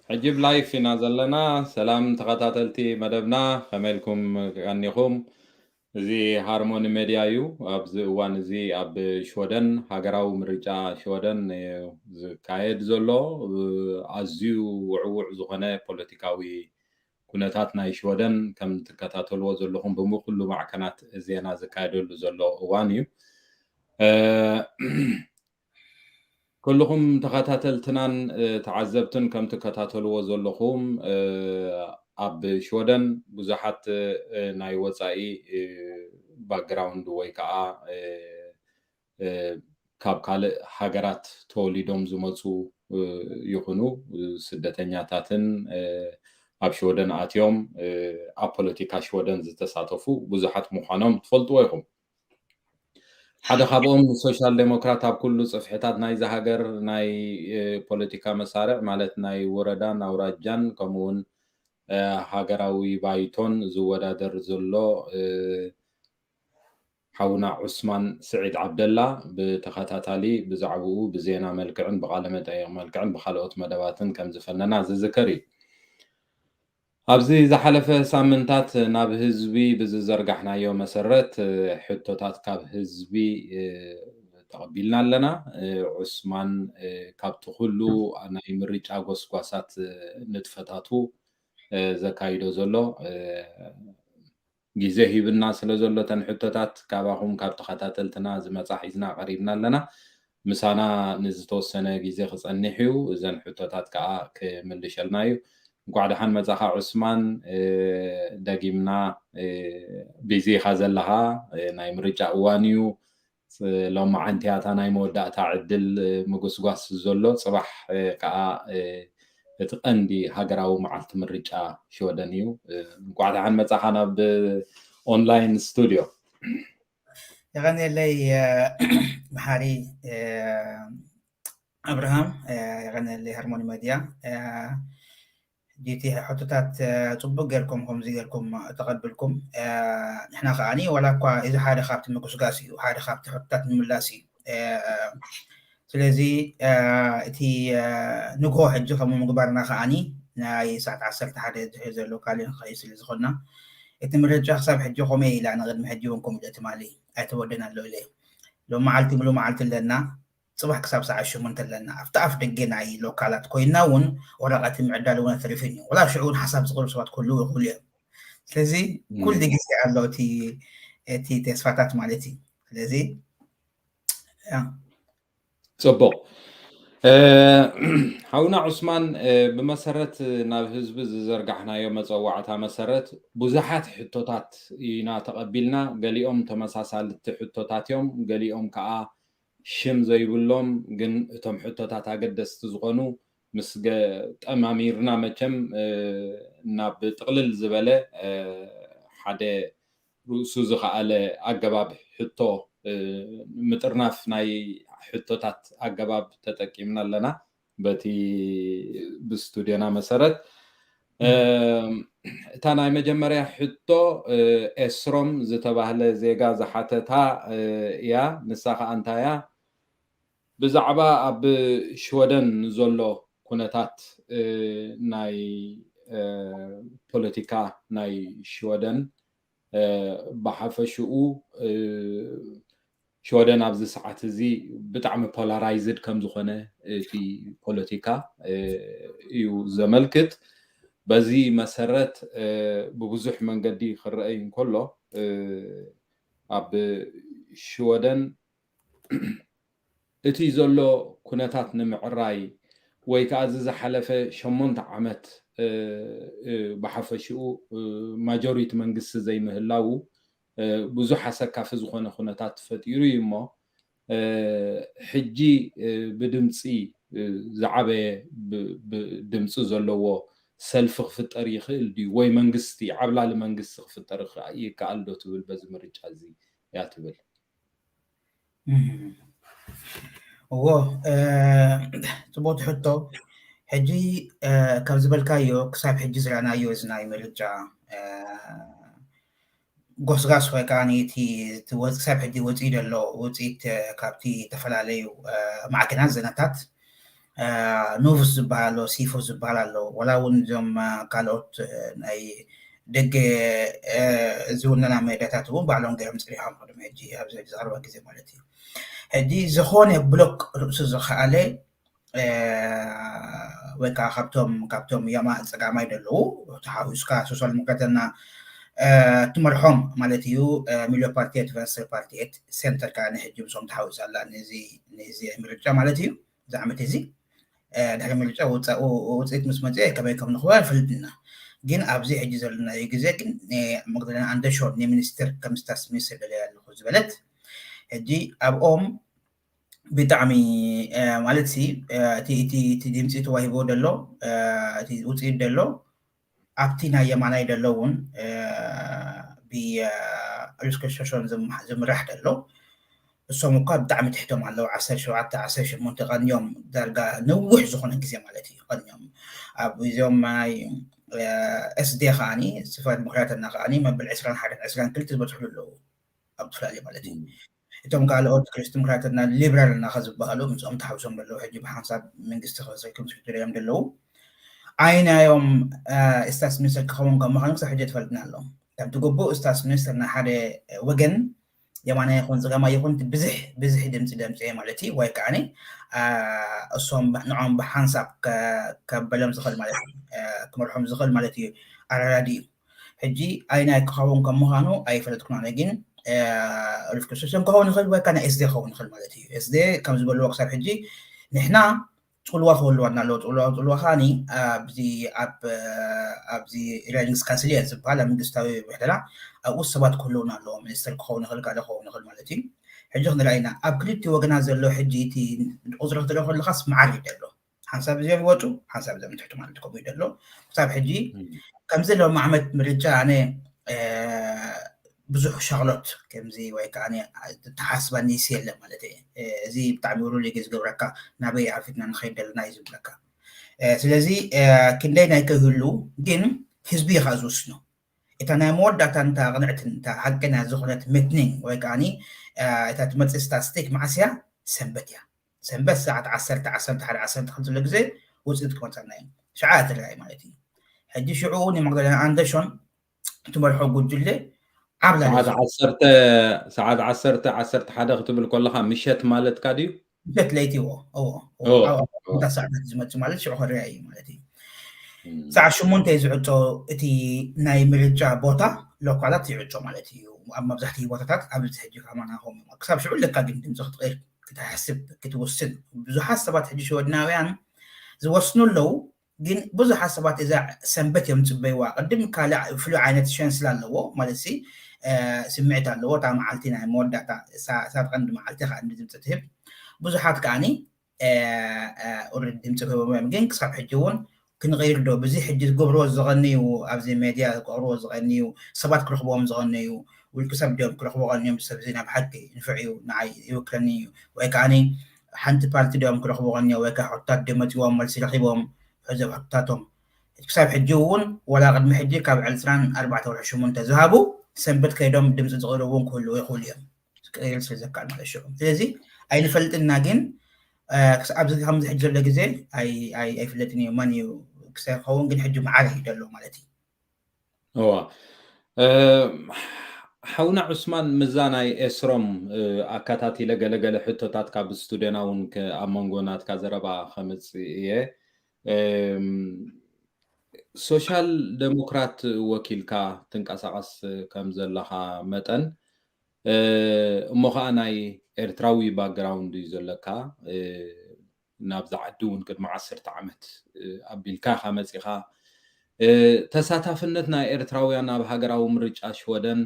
ሕጂ ብ ላይፍ ኢና ዘለና። ሰላም ተኸታተልቲ መደብና፣ ከመይ ኢልኩም ቀኒኹም? እዚ ሃርሞኒ ሜድያ እዩ። ኣብዚ እዋን እዚ ኣብ ሽወደን ሃገራዊ ምርጫ ሽወደን እዩ ዝካየድ ዘሎ። ኣዝዩ ውዕውዕ ዝኾነ ፖለቲካዊ ኩነታት ናይ ሽወደን ከም ትከታተልዎ ዘለኹም ብምኩሉ ማዕከናት ዜና ዝካየደሉ ዘሎ እዋን እዩ። እ፣ ኩልኹም ተኸታተልትናን፣ እ፣ ተዓዘብትን ከም ትከታተልዎ ዘለኹም፣ እ፣ ኣብ ሽወደን ብዙሓት፣ እ፣ ናይ ወጻኢ፣ እ፣ ባክግራውንድ ወይ ከዓ፣ እ፣ እ፣ ካብ ካልእ ሃገራት ተወሊዶም ዝመጹ፣ እ፣ ይኹኑ፣ እ፣ ስደተኛታትን፣ እ፣ ኣብ ሽወደን ኣትዮም፣ እ፣ ኣብ ፖለቲካ ሽወደን ዝተሳተፉ ብዙሓት ምዃኖም ትፈልጥዎ ኢኹም። ሓደ ካብኦም ንሶሻል ዴሞክራት ኣብ ኩሉ ጽፍሕታት ናይዚ ሃገር ናይ፣ እ፣ ፖለቲካ መሳርዕ ማለት ናይ ወረዳን ኣውራጃን ከምኡ እውን፣ እ፣ ሃገራዊ ባይቶን ዝወዳደር ዘሎ፣ እ፣ ሓውና ዑስማን ስዒድ ዓብደላ ብተኸታታሊ ብዛዕባኡ ብዜና መልክዕን ብቃለ መጠይቕ መልክዕን ብካልኦት መደባትን ከም ዝፈነና ዝዝከር እዩ። ኣብዚ ዝሓለፈ ሳምንታት ናብ ህዝቢ ብዝዘርጋሕናዮ መሰረት፣ እ፣ ሕቶታት ካብ ህዝቢ፣ እ፣ ተቐቢልና ኣለና። እ፣ ዑስማን፣ እ፣ ካብቲ ኩሉ ናይ ምርጫ ጎስጓሳት፣ እ፣ ንጥፈታቱ፣ እ፣ ዘካይዶ ዘሎ፣ እ፣ ግዜ ሂብና ስለ ዘሎ፣ እተን ሕቶታት ካባኹም ካብ ተኸታተልትና ዝመጻ ሒዝና ቀሪብና ኣለና። ምሳና ንዝተወሰነ ግዜ ክጸንሕ እዩ። እዘን ሕቶታት ከኣ ክምልሸልና እዩ። እንኳዕ ደሓን መጻኻ ዑስማን። እ፣ ደጊምና፣ እ፣ ቢዚ ኢኻ ዘለኻ። እ፣ ናይ ምርጫ እዋን እዩ። ሎማዓንቲ እያ እታ ናይ መወዳእታ ዕድል፣ እ፣ ምጉስጓስ ዘሎ። ጽባሕ፣ እ፣ ከኣ፣ እ፣ እቲ ቀንዲ ሃገራዊ መዓልቲ ምርጫ ሽወደን እዩ። እ፣ እንኳዕ ደሓን መጻኻ ናብ ኦንላይን ስቱድዮ። የቐንየለይ፣ እ፣ መሓሪ፣ እ፣ ኣብርሃም፣ እ፣ የቐንየለይ ሃርሞኒ መድያ። እ፣ ጂቲ ሕቶታት፣ እ፣ ጽቡቅ ጌርኩም ከምዚ ጌርኩም ተቐብልኩም። እ፣ ንሕና ከኣኒ ዋላ እኳ እዚ ሓደ ካብቲ ምጉስጋስ እዩ፣ ሓደ ካብቲ ሕቶታት ምምላስ እዩ። እ፣ ስለዚ፣ እ፣ እቲ፣ እ፣ ንግሆ ሕጂ ከምኡ ምግባርና ከኣኒ ናይ ሰዓት ዓሰርተ ሓደ ድሕሪ ዘሎ ካልእ ንኸይድ ስለ ዝኾንና፣ እቲ ምርጫ ክሳብ ሕጂ ኮመይ ኢላ ንቕድሚ ሕጂ እውን ከምኡ ኢለ ትማሊ ኣይተወደን ኣሎ ኢለ። ሎም መዓልቲ ምሉእ መዓልቲ ኣለና። ጽባሕ ክሳብ ሰዓት ሸሞንተ ኣለና። ኣብቲ ኣፍ ደገ ናይ ሎካላት ኮይንና እውን ወረቐት ምዕዳል እውን ኣተሪፍን እዩ። ወላ ሽዑ እውን ሓሳብ ዝቕርቡ ሰባት ክህልዉ ይኽእሉ እዮም። ስለዚ እም። ኩሉ ግዜ ኣሎ እቲ፣ እቲ ተስፋታት ማለት እዩ። ስለዚ፣ ያ። ጽቡቕ። እ፣ ሓውና ዑስማን፣ እ፣ ብመሰረት ናብ ህዝቢ ዝዘርጋሕናዮ መጸዋዕታ መሰረት ብዙሓት ሕቶታት ኢና ተቐቢልና። ገሊኦም ተመሳሳልቲ ሕቶታት እዮም፣ ገሊኦም ከኣ ሽም ዘይብሎም፣ ግን እቶም ሕቶታት ኣገደስቲ ዝኾኑ ምስ ገ-፣ ጠማሚርና መቸም፣ እ፣ ናብ ጥቕልል ዝበለ፣ እ፣ ሓደ ርእሱ ዝኸኣለ ኣገባብ ሕቶ፣ እ፣ ምጥርናፍ ናይ ሕቶታት ኣገባብ ተጠቂምና ኣለና። በቲ ብስቱድዮና መሰረት፣ እ፣ እታ ናይ መጀመርያ ሕቶ፣ እ፣ ኤስሮም ዝተባህለ ዜጋ ዝሓተታ፣ እ፣ እያ። ንሳ ኸኣ እንታይ እያ? ብዛዕባ ኣብ ሽወደን ዘሎ ኩነታት፣ እ፣ ናይ፣ እ፣ ፖለቲካ ናይ ሽወደን፣ እ፣ ብሓፈሽኡ፣ እ፣ ሽወደን ኣብዚ ሰዓት እዚ ብጣዕሚ ፖላራይዝድ ከም ዝኾነ እቲ ፖለቲካ፣ እ፣ እዩ ዘመልክት። በዚ መሰረት፣ እ፣ ብብዙሕ መንገዲ ክረኣይ እንከሎ፣ እ፣ ኣብ ሽወደን እቲ ዘሎ ኩነታት ንምዕራይ ወይ ከኣ እዚ ዝሓለፈ ሸሞንተ ዓመት፣ እ፣ እ፣ ብሓፈሽኡ፣ እ፣ ማጆሪቲ መንግስቲ ዘይምህላዉ፣ እ፣ ብዙሕ ኣሰካፊ ዝኾነ ኩነታት ተፈጢሩ እዩ እሞ፣ እ፣ ሕጂ፣ እ፣ ብድምጺ፣ እ፣ ዝዓበየ ብ-፣ ብ-፣ ድምጺ ዘለዎ ሰልፊ ክፍጠር ይኽእል ድዩ? ወይ መንግስቲ፣ ዓብላሊ መንግስቲ ክፍጠር ይኽኣ-፣ ይከኣል ዶ ትብል በዚ ምርጫ እዚ እያ ትብል? እም። እዎ፣ እ፣ ጽቡቕቲ ሕቶ። ሕጂ፣ እ፣ ካብ ዝበልካዮ ክሳብ ሕጂ ዝረኣናዮ እዚ ናይ ምርጫ፣ እ፣ ጎስጋስ ወይ ከኣ እቲ፣ እቲ ወጽ-፣ ክሳብ ሕጂ ወጺኡ ዘሎ ውጽኢት፣ እ፣ ካብቲ ዝተፈላለዩ፣ እ፣ ማዕከናት ዜናታት፣ ኑቭስ ዝበሃል ኣሎ፣ ሲፎ ዝበሃል ኣሎ፣ ዋላ እውን እዞም ካልኦት ናይ ደገ ዝውነና ሜዳታት እውን ባዕሎም ገይሮም ፅሪሖም ቅድሚ ሕጂ ኣብዚ ዝቐርበ ግዜ ማለት እዩ። ሕጂ ዝኾነ ብሎክ ርእሱ ዝኸኣለ ወይ ከዓ ካብቶም ካብቶም የማ ፀጋማይ ዘለዉ ተሓዊስካ ሶሻል ዲሞክራትና ትመርሖም ማለት እዩ። ሚሎ ፓርቲ፣ ቨንስተር ፓርቲ፣ ሴንተር ከዓ ንሕጂ ምስኦም ተሓዊሳ ኣላ ነዚ ምርጫ ማለት እዩ። እዚ ዓመት እዚ ድሕሪ ምርጫ ውፅኢት ምስ መፅአ ከመይ ከም ንኽወ ኣይፈልጥና። ግን ኣብዚ ሕጂ ዘለናዮ ግዜ ግን መግደለና ኣንደሾን ንሚኒስትር ከም ስታትስ ሚኒስትር ደለያ ኣለኹ ዝበለት ሕጂ ኣብኦም ብጣዕሚ ማለት ሲ እቲ ድምፂ ተዋሂቦ ደሎ እቲ ውፅኢት ደሎ ኣብቲ ናይ የማናይ ደሎ እውን ብሪስኮሽን ዝምራሕ ደሎ እሶም እኳ ብጣዕሚ ትሕቶም ኣለዉ። ዓሰርተ ሸውዓተ ዓሰርተ ሸሞንተ ቀንዮም ዳርጋ ነዊሕ ዝኾነ ግዜ ማለት እዩ። ቀንዮም ኣብ እዚኦም ናይ ኤስዴ ከዓኒ ስፋ ዲሞክራትና ከዓኒ መበል ዕስራን ሓደን ዕስራን ክልተ ዝበፅሕሉ ኣለዉ ኣብ ትፈላለዩ ማለት እዩ። እቶም ካልኦት ክሪስቶክራትና ሊብራል እና ከዝበሃሉ ምስኦም ተሓውሶም ዘለዉ ሕጂ ብሓንሳብ መንግስቲ ክስርክም ስርትር እዮም ዘለዉ ኣይናዮም ስታትስ ሚኒስተር ክኸውን ከም ምዃኑ ክሳብ ሕጂ ትፈልጥና ኣለዉ። ከምቲ ግቡእ ስታትስ ሚኒስተር ናይ ሓደ ወገን የማና ይኹን ፀጋማ ይኹን ብዝሕ ብዝሕ ድምፂ ደምፅ ማለት እዩ። ወይ ከዓ እሶም ንዖም ብሓንሳብ ከበሎም ዝኽእል ማለት ክመርሖም ዝኽእል ማለት እዩ። ኣራራዲ እዩ። ሕጂ ኣይናይ ክኸውን ከም ምዃኑ ኣይፈለጥኩን ኣነ ግን ሪፍሪክሽን ክኸውን ይኽእል ወይ ከዓ ናይ ኤስዴ ክኸውን ይኽእል ማለት እዩ። ኤስዴ ከም ዝበልዎ ክሳብ ሕጂ ንሕና ፅልዋ ክህልወና ኣለዎ። ፅልዋ ፅልዋ ከዓኒ ኣብዚ ኣብ ኣብዚ ሪሊንግስ ካንስል እየ ዝበሃል ኣብ መንግስታዊ ውሕደላ ኣብኡ ሰባት ክህልውና ኣለዎ። ሚኒስተር ክኸውን ይኽእል ካልእ ክኸውን ይኽእል ማለት እዩ። ሕጂ ክንርኣይና ኣብ ክልቲ ወገና ዘሎ ሕጂ እቲ ቁፅሪ ክትርኢ ከለካስ መዓር እዩ ዘሎ ሓንሳብ እዚኦም ይወፁ ሓንሳብ እዚኦም ትሕቱ ማለት ከምኡ ይደሎ ክሳብ ሕጂ ከምዚ ሎም ዓመት ምርጫ ኣነ ብዙሕ ሻቕሎት ከምዚ ወይ ከዓ ተሓስባ ኒስ የለ ማለት እየ። እዚ ብጣዕሚ ውሩድ እዩ ዝገብረካ ናበይ ኣፊትና ንኸይድ ዘለና እዩ ዝብለካ። ስለዚ ክንደይ ናይ ከይህሉ ግን ህዝቢ ኢኻ ዝውስኖ። እታ ናይ መወዳእታ እንታ ቅንዕትን እታ ሓቀኛ ዝኾነት ምትኒን ወይ ከዓ እታ ትመፅእ ስታስቲክ መዓስያ ሰንበት እያ። ሰንበት ሰዓት ዓሰርተ ዓሰርተ ሓደ ዓሰርተ ክልተ ዘሎ ግዜ ውፅኢት ክመፀና እዩ። ሽዓ ትረኣይ ማለት እዩ። ሕጂ ሽዑ ንመግደለና ኣንደሾን ትመርሖ ጉጅለ ዓብላ ሰዓት ዓሰርተ ሰዓት ዓሰርተ ዓሰርተ ሓደ ክትብል ከለካ ምሸት ማለትካ ድዩ? ምሸት ለይቲ እዎ እዎ እታ ሰዓታት ዝመፅእ ማለት ሽዑ ክረኣ እዩ ማለት እዩ። ሰዓት ሽሙንተ እዩ ዝዕፆ እቲ ናይ ምርጫ ቦታ ሎካላት ይዕፆ ማለት እዩ። ኣብ መብዛሕትኡ ቦታታት ኣብዚ ሕጂ ከማና ከምኡ ክሳብ ሽዑ ለካ ግን ድምፂ ክትቀይር ክትሓስብ ክትውስን ብዙሓት ሰባት ሕጂ ሽወድናውያን ዝወስኑ ኣለዉ። ግን ብዙሓት ሰባት እዛ ሰንበት እዮም ፅበይዋ ቅድም ካልእ ፍሉይ ዓይነት ሸንስላ ኣለዎ ማለት ሲ ስምዒት ኣለዎ እታ መዓልቲ ናይ መወዳእታ ሳብ ቀንዲ መዓልቲ ከዓ ድምፂ ትህብ ብዙሓት ከዓኒ ኦረዲ ድምፂ ክህቦም እዮም ግን ክሳብ ሕጂ እውን ክንቕይር ዶ ብዚ ሕጂ ዝገብርዎ ዝቐንዩ ኣብዚ ሜድያ ዝቀርብዎ ዝቐንዩ ሰባት ክረኽብዎም ዝቐንዩ ውልቂ ሰብ ድዮም ክረኽቡ ቀንዮም ሰብ እዚ ናብ ሓቂ ንፍዕ እዩ ንዓይ ይውክለኒ እዩ ወይ ከዓኒ ሓንቲ ፓርቲ ድዮም ክረኽቡ ቀንዮ ወይ ከዓ ሕቶታት ድዮም መፂዎም መልሲ ረኺቦም ሕዞብ ሕቶታቶም ክሳብ ሕጂ እውን ወላ ቅድሚ ሕጂ ካብ ዕልስራን ኣርባዕተ ወርሒ ሽሙንተ ዝሃቡ ሰንበት ከይዶም ድምፂ ዝቕርቡ እውን ክህልዉ ይኽእሉ እዮም ክቅይር ስለ ዘካል ማለት ሽዑ ስለዚ ኣይንፈልጥና ግን ኣብዚ ከምዚ ሕጂ ዘሎ ግዜ ኣይፍለጥን እዩ መን እዩ ክሳብ ክኸውን ግን ሕጂ መዓረ እዩ ዘሎ ማለት እዩ እዋ ሓውና ዑስማን ምዛ ናይ ኤስሮም ኣካታቲለ ገለገለ ሕቶታት ካብ ስቱድዮና እውን ኣብ መንጎ ናትካ ዘረባ ከምፅእ እየ ሶሻል ደሞክራት ወኪልካ ትንቀሳቐስ ከም ዘለኻ መጠን እሞ ከዓ ናይ ኤርትራዊ ባክግራውንድ እዩ ዘለካ ናብዚ ዓዲ እውን ቅድሚ ዓሰርተ ዓመት ኣቢልካ ኢኻ መፂኻ ተሳታፍነት ናይ ኤርትራውያን ኣብ ሃገራዊ ምርጫ ሽወደን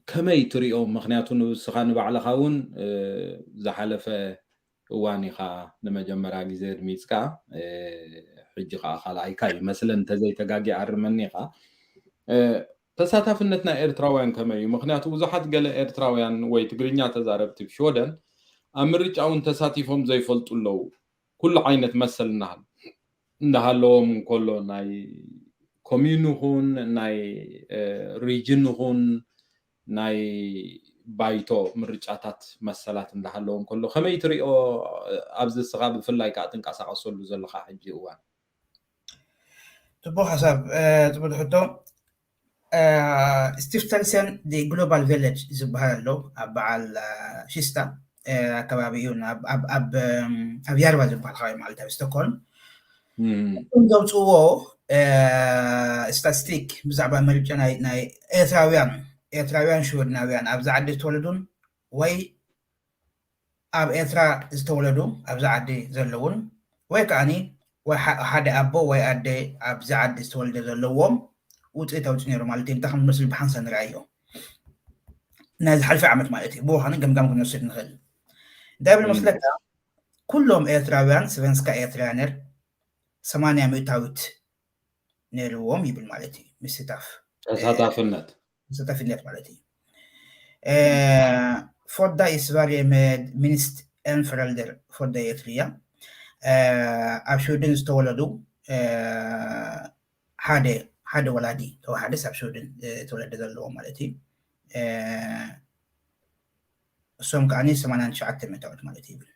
ከመይ ትሪኦ ምክንያቱ ንስኻ ንባዕልኻ እውን ዝሓለፈ እዋን ኢኻ ንመጀመርያ ግዜ ኣድሚፅካ ሕጂ ከዓ ካልኣይካ ይመስለን እንተዘይተጋጊ ኣርመኒ ኢኻ ተሳታፍነት ናይ ኤርትራውያን ከመይ እዩ ምክንያቱ ብዙሓት ገለ ኤርትራውያን ወይ ትግርኛ ተዛረብቲ ብሽወደን ኣብ ምርጫ እውን ተሳቲፎም ዘይፈልጡ ኣለዉ ኩሉ ዓይነት መሰል እናሃሉ እንዳሃለዎም እንከሎ ናይ ኮሚዩን ይኹን ናይ ሪጅን ይኹን ናይ ባይቶ ምርጫታት መሰላት እንዳሃለዎ እንከሎ ከመይ ትሪኦ? ኣብዚ እስኻ ብፍላይ ከዓ ትንቀሳቐሰሉ ዘለኻ ሕጂ እዋን። ጽቡቕ ሓሳብ። ጽቡቕ ሕቶ። ስቲፍተልሰን ግሎባል ቪሌጅ ዝበሃል ኣሎ ኣብ በዓል ሽስታ ኣከባቢ እዩ። ኣብ ያርባ ዝበሃል ከባቢ ማለት ኣብ ስቶክሆልም እም፣ እቶም ዘውፅዎ ስታቲስቲክ ብዛዕባ ምርጫ ናይ ናይ ኤርትራውያን ኤርትራውያን ሽወደናውያን ኣብዚ ዓዲ ዝተወለዱን ወይ ኣብ ኤርትራ ዝተወለዱ ኣብዚ ዓዲ ዘለውን ወይ ከዓኒ ወይ ሓደ ኣቦ ወይ ኣደ ኣብዚ ዓዲ ዝተወልደ ዘለዎም ውፅኢት ኣውፅኡ ነይሩ ማለት እዩ። እንታይ ከም ዝመስል ብሓንሳ ንርኣዮ ናይ ዝሓልፈ ዓመት ማለት እዩ። ብኡ ከዓኒ ገምጋም ክንወስድ ንኽእል። እንታይ ብል መስለካ ኩሎም ኤርትራውያን ስቨንስካ ኤርትራያነር ሰማንያ ሚእታዊት ነይርዎም ይብል ማለት እዩ። ምስታፍ ተሳታፍነት ተሳታፊነት ማለት እዩ። ፎዳ ኢስቫርየ ሚኒስት ኤንፍረልደር ፎዳ ኤትሪያ ኣብ ሽውድን ዝተወለዱ ሓደ ሓደ ወላዲ ተወሓደስ ኣብ ሽውድን ተወለደ ዘለዎ ማለት እዩ። እሶም ከዓኒ ሰማንያን ትሽዓተ ሚእታዊት ማለት ይብል።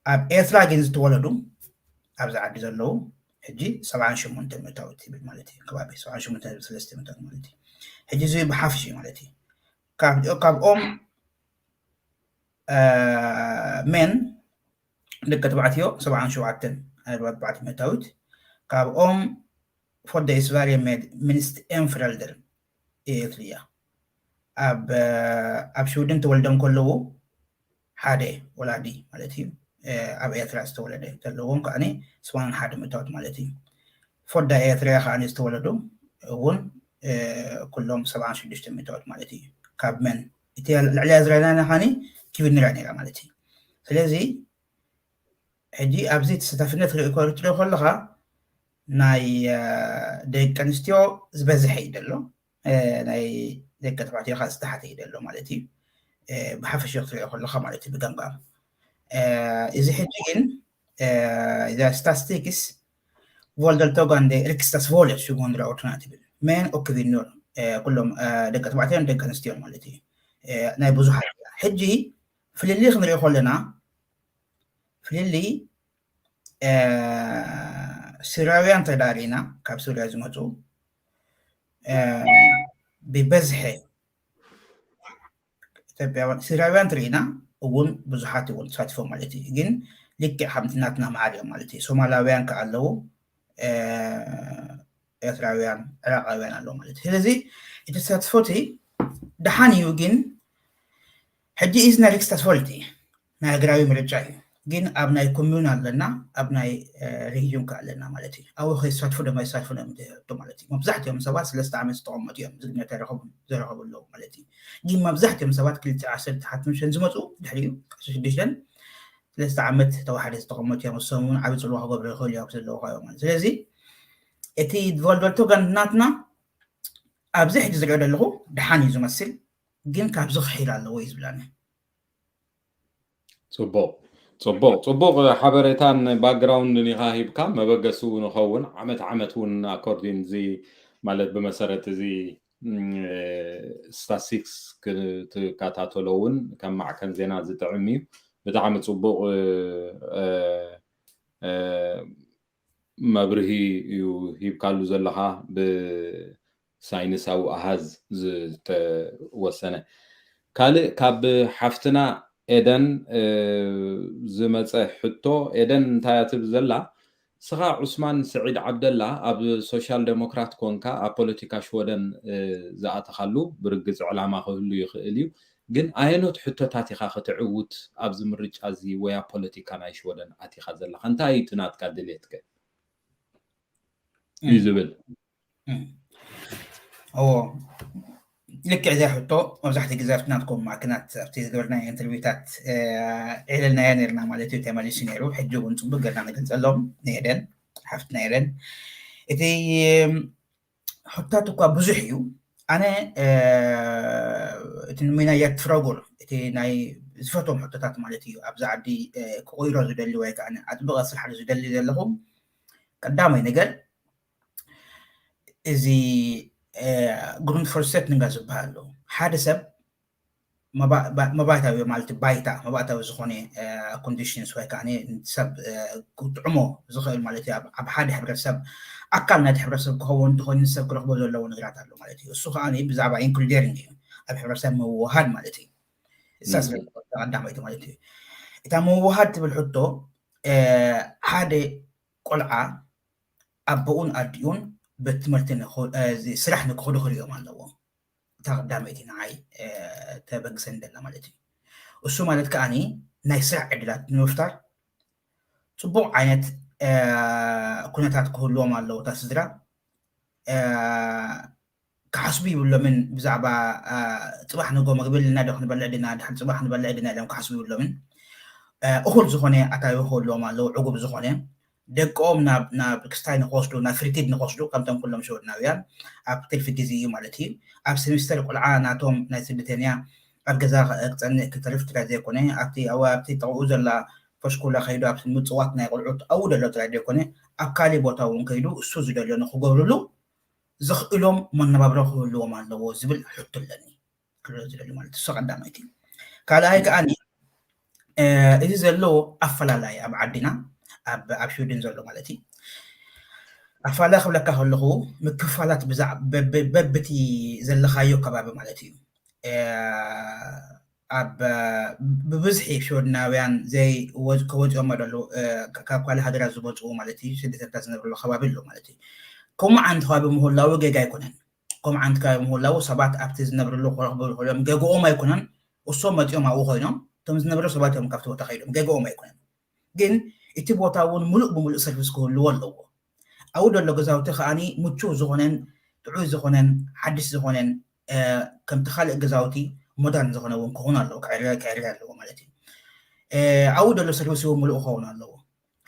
ኣብ ኤርትራ ግን ዝተወለዱ ኣብዚ ዓዲ ዘለዉ ሕጂ ሰብዓን ሸሞንተ ሚእታዊት ይብል ማለት እዩ። ከባቢ ሰብዓን ሸሞንተ ነጥቢ ሰለስተ ሚእታዊት ማለት እዩ። ሕጂ እዚ ብሓፍሽ እዩ ማለት እዩ። ካብኦም ሜን ደቂ ተባዕትዮ ሰብዓን ሸውዓተን ኣርባዕተ ሚእታዊት ካብኦም ፎደ ኢስቫርየ ሚኒስት ኤንፍረልደር ኤትሪያ ኣብ ኣብ ሽውድን ተወልዶም ከለዉ ሓደ ወላዲ ማለት እዩ። ኣብ ኤርትራ ዝተወለደ ዘለዎም ከዓኒ ሰማንያን ሓደ ሚእታዊት ማለት እዩ። ፎዳ ኤርትራ ከዓኒ ዝተወለዱ እውን ኩሎም ሰብዓን ሽዱሽተ ሚእታዊት ማለት እዩ። ካብ መን እቲ ልዕሊያ ዝረኣናና ከዓኒ ኪብንራ ነይራ ማለት እዩ። ስለዚ ሕጂ ኣብዚ ተሳታፍነት ክትሪኦ ከለኻ ናይ ደቂ ኣንስትዮ ዝበዝሐ እዩ ዘሎ፣ ናይ ደቂ ተባዕትዮ ከዓ ዝተሓተ እዩ ዘሎ ማለት እዩ። ብሓፈሻ ክትሪኦ ከለኻ ማለት እዩ ብገምጋም። እዚ ሕጂ ግን እዛ ስታስቲክስ ቮልደልቶጋንደ ሪክስታስ ቮለት ሽጎንድራ ኦርቱና ትብል ሜን ኦክቪኖር ኩሎም ደቂ ተባዕትዮን ደቂ ኣንስትዮን ማለት እዩ። ናይ ብዙሓት ሕጂ ፍልልይ ክንሪኦ ከለና ፍልልይ ስርያውያን ተዳሪና ካብ ሱርያ ዝመፁ ብበዝሐ ኢትዮጵያውያን ስርያውያን ትርኢና እውን ብዙሓት እውን ተሳትፎ ማለት እዩ። ግን ልክዕ ከምቲ ናትና መዓር እዮም ማለት እዩ። ሶማላውያን ከ ኣለዉ፣ ኤርትራውያን፣ ዕራቃውያን ኣለዉ ማለት እዩ። ስለዚ እቲ ተሳትፎ እቲ ደሓን እዩ፣ ግን ሕጂ ኢዝ ናይ ሪክስታስ ቮልት ናይ ሃገራዊ ምርጫ እዩ። ግን ኣብ ናይ ኮሙን ኣለና፣ ኣብ ናይ ሪጅን ከ ኣለና ማለት እዩ። ኣብኡ ከይሳትፉ ደማ ይሳትፉ ናይ ምትህቶ ማለት እዩ። መብዛሕትኦም ሰባት ሰለስተ ዓመት ዝተቐመጡ እዮም ዝግነት ዘረኸቡ ኣለዉ ማለት እዩ። ግን መብዛሕትኦም ሰባት ክልተ ዓሰርተ ሓሙሽተ ዝመፁ ድሕሪኡ ዓሰርተ ሽዱሽተ ሰለስተ ዓመት ተዋሓደ ዝተቐመጡ እዮም። እሶም እውን ዓብዪ ፅልዋ ክገብሩ ይኽእሉ እዮም ዘለዉ ካዮም ማለት ስለዚ እቲ ቮልቨልቶ ጋንድ ናትና ኣብዚ ሕጂ ዝሪኦ ዘለኹ ደሓን እዩ ዝመስል፣ ግን ካብዚ ክሒል ኣለዎ እዩ ዝብላኒ። ፅቡቕ ፅቡቕ ፅቡቕ ሓበሬታን ባክግራውንድን ኢኻ ሂብካ መበገሲ እውን ይኸውን ዓመት ዓመት እውን ኣኮርዲን እዚ ማለት ብመሰረት እዚ ስታስቲክስ ክትከታተሎ እውን ከም ማዕከን ዜና ዝጥዕም እዩ። ብጣዕሚ ፅቡቕ መብርሂ እዩ ሂብካሉ ዘለኻ ብሳይንሳዊ ኣሃዝ ዝተወሰነ። ካልእ ካብ ሓፍትና ኤደን ዝመፀ ሕቶ፣ ኤደን እንታይ እያ ትብል ዘላ? ስኻ ዑስማን ስዒድ ዓብደላ ኣብ ሶሻል ዴሞክራት ኮንካ ኣብ ፖለቲካ ሽወደን ዝኣተኻሉ ብርግፅ ዕላማ ክህሉ ይኽእል እዩ፣ ግን ኣየኖት ሕቶታት ኢኻ ክትዕውት ኣብዚ ምርጫ እዚ ወያ ፖለቲካ ናይ ሽወደን ኣቲኻ ዘለኻ? እንታይ እዩ እቲ ናትካ ድሌትከ? እዩ ዝብል። እዎ ልክዕ እዚኣ ሕቶ መብዛሕትኡ ግዜ ኣብቲ ናትኩም ማዕከናት ኣብቲ ዝገበርናዮ ኢንተርቪውታት ዒለልናዮ ነርና ማለት እዩ። ተመሊሱ ነይሩ። ሕጂ እውን ፅቡቅ ገርና ንገልፀሎም ንኤደን ሓፍትና ኤደን እቲ ሕቶታት እኳ ብዙሕ እዩ። ኣነ እቲ ንሚና የትፍረጉር እቲ ናይ ዝፈትዎም ሕቶታት ማለት እዩ ኣብዚ ዓዲ ክቆይሮ ዝደሊ ወይ ከዓ ኣጥብቀ ስራሕ ዝደሊ ዘለኹ ቀዳማይ ነገር እዚ ግሩንድ ፎርሰት ንጋ ዝበሃል ኣሎ ሓደ ሰብ መባእታዊ ማለት ባይታ መባእታዊ ዝኾነ ኮንዲሽንስ ወይ ከዓ ሰብ ክጥዕሞ ዝኽእል ማለት እዩ። ኣብ ሓደ ሕብረተሰብ ኣካል ናይቲ ሕብረተሰብ ክኸውን እንተኾይኑ ሰብ ክረኽቦ ዘለዎ ነገራት ኣሎ ማለት እዩ። እሱ ከዓ ብዛዕባ ኢንክሉደሪንግ እዩ፣ ኣብ ሕብረተሰብ ምውሃድ ማለት እዩ። እሳ ስለ ቀዳማይቲ ማለት እዩ። እታ ምውሃድ ትብል ሕቶ ሓደ ቆልዓ ኣቦኡን ኣዲኡን ቤት ትምህርቲ ስራሕ ንክኽዱ ክርእዮም ኣለዎ። እታ ቀዳመይቲ ንዓይ ተበግሰን ደላ ማለት እዩ። እሱ ማለት ከዓኒ ናይ ስራሕ ዕድላት ንምፍጣር ፅቡቅ ዓይነት ኩነታት ክህልዎም ኣለዎ። እታ ስድራ ክሓስቡ ይብሎምን ብዛዕባ ፅባሕ ንጎ መግቢ ልና ዶ ክንበልዕ ድና ድሓር ፅባሕ ንበልዕ ድና ኢሎም ክሓስቡ ይብሎምን እኹል ዝኾነ ኣታዊ ክህልዎም ኣለዎ። ዕጉብ ዝኾነ ደቆም ናብ ክስታይ ንክወስዱ ናብ ፍሪቲድ ንክወስዱ ከምቶም ኩሎም ሸወድናውያን ኣብ ትርፊ ግዜ እዩ ማለት እዩ። ኣብ ሴሚስተር ቆልዓ ናቶም ናይ ስደተኛ ኣብ ገዛ ክፀንእ ክተርፍ ጥራይ ዘይኮነ ኣብቲ ኣብቲ ጥቕኡ ዘላ ፈሽኩላ ከይዱ ኣብቲ ምፅዋት ናይ ቆልዑት ኣብኡ ደሎ ጥራይ ዘይኮነ ኣብ ካሊእ ቦታ እውን ከይዱ እሱ ዝደልዮ ንክገብርሉ ዝኽእሎም መነባብሮ ክህልዎም ኣለዎ ዝብል ሕቶ ኣለኒ። ክልሎ ዝደሊ ማለት እሱ ቀዳማይቲ። ካልኣይ ከዓኒ እዚ ዘሎ ኣፈላላይ ኣብ ዓድና ኣብ ሽውድን ዘሎ ማለት እዩ። ኣፈላላይ ክብለካ ከለኹ ምክፋላት በብቲ ዘለኻዮ ከባቢ ማለት እዩ። ኣብ ብብዝሒ ሽወድናውያን ዘይ ከወፂኦም ኣለዉ ካብ ካልእ ሃገራት ዝመፅኡ ማለት እዩ ስደተኛታት ዝነብርሉ ከባቢ ኣሎ ማለት እዩ። ከምኡ ዓይነት ከባቢ ምህላው ጌጋ ኣይኮነን። ከምኡ ዓይነት ከባቢ ምህላው ሰባት ኣብቲ ዝነብርሉ ክረኽቡ ዝኽእሎም ጌግኦም ኣይኮነን። እሶም መፂኦም ኣብኡ ኮይኖም እቶም ዝነብሩ ሰባት እዮም ካብቲ ቦታ ከይዶም ጌግኦም ኣይኮነን። ግን እቲ ቦታ እውን ሙሉእ ብሙሉእ ሰርቪስ ክህልዎ ኣለዎ። ኣብኡ ዘሎ ገዛውቲ ከዓኒ ምቹው ዝኾነን ጥዑይ ዝኾነን ሓድሽ ዝኾነን ከምቲ ካልእ ገዛውቲ ሞደርን ዝኾነ እውን ክኸውን ኣለዎ ክዕርያ ኣለዎ ማለት እዩ። ኣብኡ ዘሎ ሰርቪስ እውን ሙሉእ ክኸውን ኣለዎ።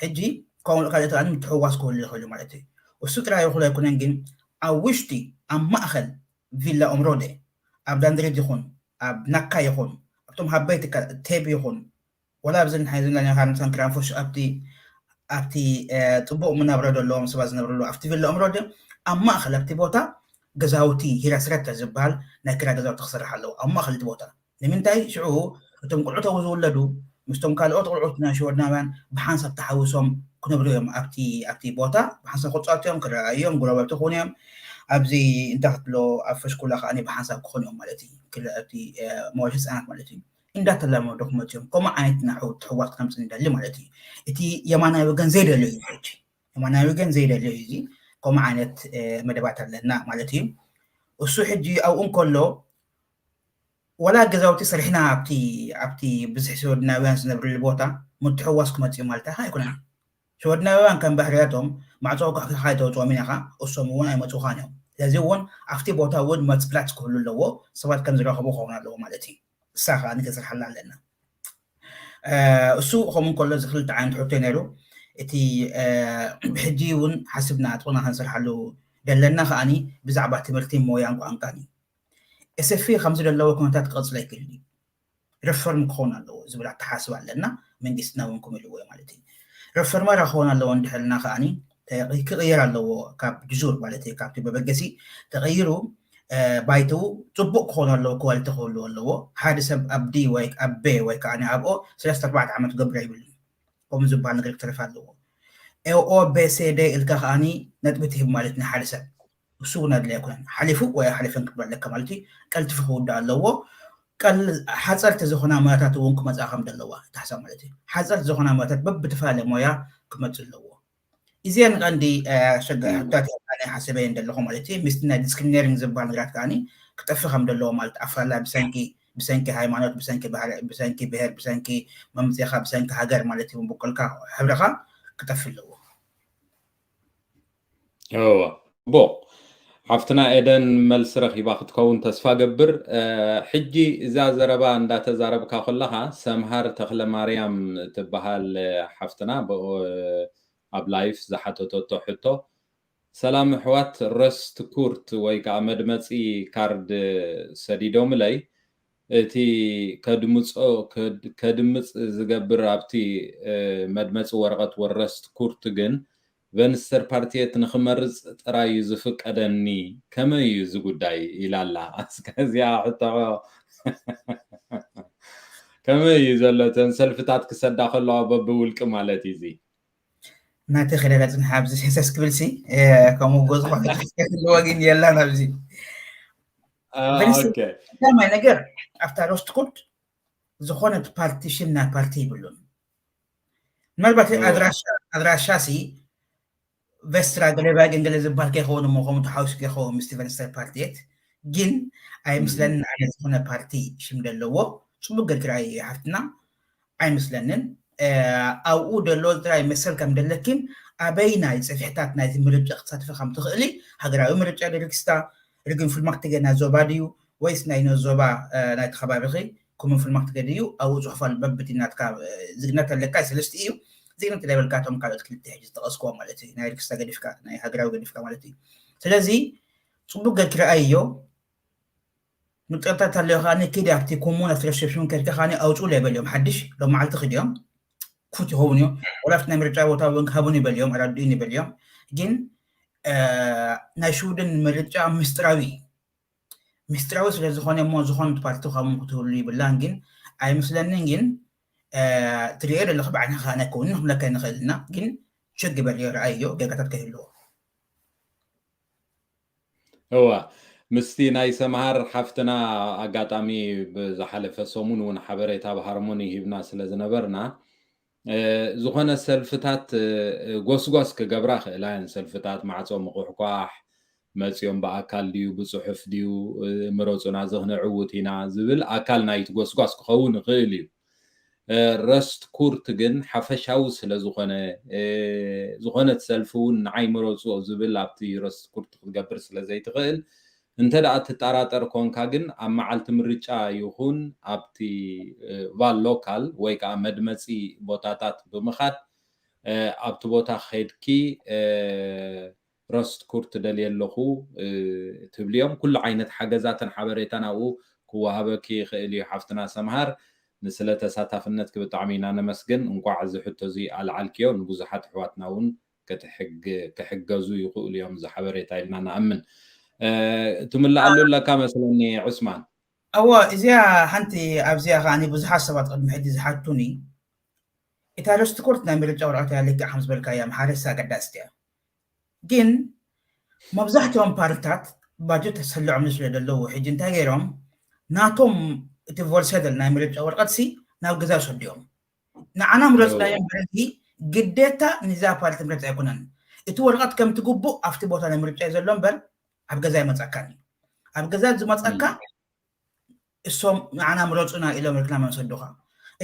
ሕጂ ከምኡ ካልእ ከዓኒ ምትሕውዋስ ክህሉ ይኽእል ማለት እዩ። እሱ ጥራይ ይኹል ኣይኮነን ግን ኣብ ውሽጢ ኣብ ማእኸል ቪላ ኦምሮደ ኣብ ዳንድሪድ ይኹን ኣብ ናካ ይኹን ኣብቶም ሃበይቲ ቴብ ይኹን ወላ ኣብዚ ንሓይ ዘለና ኻርምሳን ክራንፎሽ ኣብቲ ኣብቲ ፅቡቕ ምናብረ ዘለዎም ሰባት ዝነብርሉ ኣብቲ ቪላ ኦምሮደ ኣብ ማእኸል ኣብቲ ቦታ ገዛውቲ ሂራስረተ ዝበሃል ናይ ክራ ገዛውቲ ክስራሕ ኣለዎ ኣብ ማእኸል እቲ ቦታ። ንምንታይ ሽዑ እቶም ቆልዑት ኣብኡ ዝውለዱ ምስቶም ካልኦት ቆልዑት ናይ ሽወድናውያን ብሓንሳብ ተሓዊሶም ክነብሩ እዮም ኣብቲ ኣብቲ ቦታ ብሓንሳብ ክፃወቱ እዮም ክረኣዩ እዮም ጎረባብቲ ክኾኑ እዮም። ኣብዚ እንታይ ክትብሎ ኣብ ፈሽኩላ ከዓ ብሓንሳብ ክኾኑ እዮም ማለት እዩ። ኣብቲ መዋል ህፃናት ማለት እዩ። እንዳተላመዱ ክመፁ እዮም። ከምኡ ዓይነት ናይ ትሕዋት ክነምፅእ ንደሊ ማለት እዩ። እቲ የማናዊ ወገን ዘይደልዮ እዩ ሕጂ የማናዊ ወገን ዘይደልዮ እዩ። እዚ ከምኡ ዓይነት መደባት ኣለና ማለት እዩ። እሱ ሕጂ ኣብኡ እንከሎ ወላ ገዛውቲ ሰሪሕና ኣብቲ ኣብቲ ብዝሒ ሽወድናውያን ዝነብርሉ ቦታ ምትሕዋስ ክመፅእ ማለት ኣይኮነን። ሽወድናውያን ከም ባህርያቶም ማዕፆ ኳሕኪኻ ኣይተውፅኦም ኢና ኢኻ እሶም እውን ኣይመፁኻን እዮም። ስለዚ እውን ኣብቲ ቦታ እውን መፅላት ክህሉ ኣለዎ። ሰባት ከም ዝረኸቡ ክኸውን ኣለዎ ማለት እዩ። እሳ ከዓ ንክንሰርሓላ ኣለና። እሱ ከምኡ እንከሎ እዚ ክልተ ዓይነት ሕቶ ነይሩ። እቲ ብሕጂ እውን ሓስብና ኣጥቕና ክንሰርሓሉ ደለና ከዓኒ ብዛዕባ ትምህርቲ ሞያን ቋንቋን እዩ። ኤስኤፍኢ ከምዚ ዘለዎ ኩነታት ክቐፅሎ ኣይክእል እዩ። ሪፎርም ክኸውን ኣለዎ ዝብል ኣተሓስብ ኣለና። መንግስትና እውን ከምኡ ኢልዎ ማለት እዩ። ሪፎርመራ ክኸውን ኣለዎ እንድሕልና ከዓኒ ክቕየር ኣለዎ ካብ ድዙር ማለት እዩ ካብቲ መበገሲ ተቐይሩ ባይትኡ ፅቡቅ ክኾኑ ኣለዎ ክዋልቲ ክህልዎ ኣለዎ። ሓደ ሰብ ኣብ ዲ ወይ ኣብ ቤ ወይ ከዓ ኣብኦ ሰለስተ ኣርባዕተ ዓመት ክገብር ኣይብሉን። ከምኡ ዝበሃል ነገር ክተርፍ ኣለዎ። ኤኦ ቤ ሴ ዴ ኢልካ ከዓኒ ነጥቢ ትህብ ማለት ናይ ሓደ ሰብ እሱ እውን ኣድላይ ኣይኮነን። ሓሊፉ ወይ ሓሊፈን ክትብል ኣለካ ማለት እዩ። ቀልጥፉ ክውዳእ ኣለዎ። ሓፀርቲ ዝኾና ሞያታት እውን ክመፅኣ ከም ዘለዋ ተሓሳብ ማለት እዩ። ሓፀርቲ ዝኾና ሞያታት በብተፈላለየ ሞያ ክመፅእ ኣለዎ። እዚአን ቀንዲ ሕቶታት ናይ ሓሰበ እንደለኹ ማለት እዩ። ምስቲ ናይ ዲስክሪሚኔሪንግ ዝበሃል ነገራት ከዓኒ ክጠፍእ ከም ዘለዎ ማለት ኣፈላላይ ብሰንኪ ብሰንኪ ሃይማኖት ብሰንኪ ባህሪ ብሰንኪ ብሄር ብሰንኪ መምፅኻ ብሰንኪ ሃገር ማለት እዩ። ብቆልካ ሕብርኻ ክጠፍእ ኣለዎ። እዎ ጽቡቕ። ሓፍትና ኤደን መልሲ ረኺባ ክትከውን ተስፋ ገብር። ሕጂ እዛ ዘረባ እንዳተዛረብካ ከለኻ ሰምሃር ተኽለ ማርያም ትበሃል ሓፍትና ኣብ ላይፍ ዝሓተተቶ ሕቶ ሰላም ኣሕዋት ረስት ኩርት ወይ ከዓ መድመፂ ካርድ ሰዲዶምለይ እቲ ከድምፆ ከድምፅ ዝገብር ኣብቲ መድመፂ ወረቐት ወረስት ኩርት ግን ቨንስተር ፓርቲየት ንክመርፅ ጥራይ እዩ ዝፍቀደኒ ከመይ እዩ እዚ ጉዳይ ኢላ ኣላ። እስከ እዚኣ ሕቶ ከመይ እዩ ዘሎ? እተን ሰልፍታት ክሰዳ ከለዋ በብውልቂ ማለት እዩ እዚ። ናተይ ከደላ ጽንሓ ኣብዚ ሴሰስ ክብል ሲ ከምኡ ገዝኮ ክሕልዋ ግን የላን ኣብዚ። ቀዳማይ ነገር ኣብታ ሮስት ኮርት ዝኾነት ፓርቲ ሽም ናይ ፓርቲ ይብሉን። ምናልባት ኣድራሻ ሲ ቨስትራ ገለ ባይገን ገለ ዝበሃል ከይኸውን እሞ ከምኡ ተሓዊሱ ከይኸውን ምስቲ ቨንስተር ፓርቲየት ግን ኣይምስለንን። ኣነ ዝኾነ ፓርቲ ሽም ዘለዎ ጽቡቅ ገርኪ ርኣይ ሓፍትና ኣይምስለንን። ኣብኡ ደሎ ጥራይ መሰል ከም ደለኪን ኣበይናይ ጽፍሕታት ናይቲ ምርጫ ክትሳትፊ ከም ትኽእሊ ሃገራዊ ምርጫ ሪክስታ ሪግን ፍልማክትገ ናይ ዞባ ድዩ ወይስ ናይ ዞባ ናይቲ ከባቢኺ ኩምን ፍልማክትገ ድዩ ኣብኡ ጽሑፍ ኣሎ። በብቲ ናትካ ዝግነት ኣለካ ሰለስቲ እዩ። ዝግነት ለበልካቶም ካልኦት ክልተ ሕጂ ዝጠቐስክዎ ማለት እዩ። ናይ ሪክስታ ገዲፍካ ናይ ሃገራዊ ገዲፍካ ማለት እዩ። ስለዚ ጽቡቅ ገርኪ ረኣይዮ። ምጥርታት ኣለዮ ከዓኒ ኪድ ኣብቲ ኮሙን ኣብቲ ሪሰፕሽን ከድካ ከዓኒ ኣውፅኡ ለይበልዮም ሓድሽ ሎም መዓልቲ ክድዮም ክፉት ይኸውን እዩ። ወላ ኣብቲ ናይ ምርጫ ቦታ እውን ክሃቡን ይበልዮም ኣራድኡን ይበልዮም። ግን ናይ ሽውድን ምርጫ ምስጢራዊ ምስጢራዊ ስለ ዝኾነ እሞ ዝኾነት ፓርቲ ካብኡ ክትህሉ ይብላን ግን ኣይመስለንን። ግን ትሪኦ ዘለኹ ብዓይንኻ ከዓኒ ኣይከውንን ንኽብለካ ንኽእል ኢና። ግን ቸክ ግበርዮ ረኣይዮ ጌጋታት ከይህልዎ። እዋ ምስቲ ናይ ሰምሃር ሓፍትና ኣጋጣሚ ብዝሓለፈ ሰሙን እውን ሓበሬታ ኣብ ሃርሞኒ ሂብና ስለ ዝነበርና ዝኾነ ሰልፍታት ጎስጓስ ክገብራ ክእላ እየን። ሰልፍታት ማዕፆ ምቁሕቋሕ መፂኦም ብኣካል ድዩ ብፅሑፍ ድዩ ምረፁና ዝኽነ ዕውት ኢና ዝብል ኣካል ናይቲ ጎስጓስ ክኸውን ይኽእል እዩ። ረስት ኩርት ግን ሓፈሻዊ ስለ ዝኾነ ዝኾነት ሰልፊ እውን ንዓይ ምረፅኦ ዝብል ኣብቲ ረስት ኩርት ክትገብር ስለ ዘይትኽእል እንተ ደኣ ትጠራጠር ኮንካ ግን ኣብ መዓልቲ ምርጫ ይኹን ኣብቲ ቫል ሎካል ወይ ከዓ መድመፂ ቦታታት ብምኻድ ኣብቲ ቦታ ከድኪ ረስት ኩርት ደልየ ኣለኹ ትብልዮም። ኩሉ ዓይነት ሓገዛትን ሓበሬታን ኣብኡ ክወሃበኪ ይኽእል እዩ ሓፍትና ሰምሃር። ንስለ ተሳታፍነትኪ ብጣዕሚ ኢና ነመስግን። እንቋዕ እዚ ሕቶ እዚ ኣልዓልክዮ ንብዙሓት ኣሕዋትና እውን ክትሕግ- ክሕገዙ ይኽእሉ እዮም እዚ ሓበሬታ ኢልና ንኣምን። እ፣ ትምልኣሉ ኣለካ መስለኒ ዑስማን። እወ እዚኣ ሓንቲ ኣብዚኣ ከዓኒ ብዙሓት ሰባት ቅድሚ ሕጂ ዝሓቱኒ እታ ርስቲ ኮርት ናይ ምርጫ ወረቐት እያ ልክዕ ከም ዝበልካያ መሓረሳ ኣገዳስቲ እያ። ግን መብዛሕትኦም ፓርትታት ባጀት ተሰልዖም ስለ ዘለዉ ሕጂ እንታይ ገይሮም ናቶም እቲ ቮልሰደል ናይ ምርጫ ወረቐት ሲ ናብ ገዛ ይሰድዮም ንዓና ምረፅናዮ እምበር እዚ ግዴታ ንዛ ፓርቲ ምረፅ ኣይኮነን። እቲ ወረቐት ከምቲ ግቡእ ኣብቲ ቦታ ናይ ምርጫ እዩ ዘሎ እምበር ኣብ ገዛ ይመፀካን እዩ። ኣብ ገዛ ዝመፀካ እሶም ንዓና ምረፁና ኢሎም ርክና መሰዱኻ።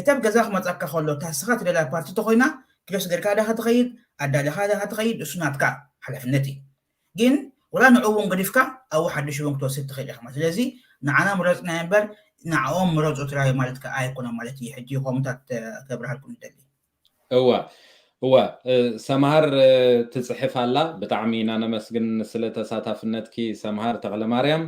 እቲ ኣብ ገዛ ክመፀካ ከሎ እታ ንስኻ ትደልያ ፓርቲ ተኮይና ክለስ ገርካ ዳኻ ትኸይድ ኣዳሊኻ ዳኻ ትኸይድ እሱ ናትካ ሓላፍነት እዩ። ግን ወላ ንዑ እውን ገዲፍካ ኣብኡ ሓድሽ እውን ክትወስድ ትኽእል ኢኻ ማለት ስለዚ ንዓና ምረፅና እምበር ንዕኦም ምረፁ ትራይ ማለት ከዓ ኣይኮነን ማለት እዩ። ሕጂ ከምታት ከብርሃልኩም ይደሊ። እወ እወ ሰምሃር ትፅሕፍ ኣላ። ብጣዕሚ ኢና ነመስግን ስለ ተሳታፍነትኪ ሰምሃር ተኽለማርያም።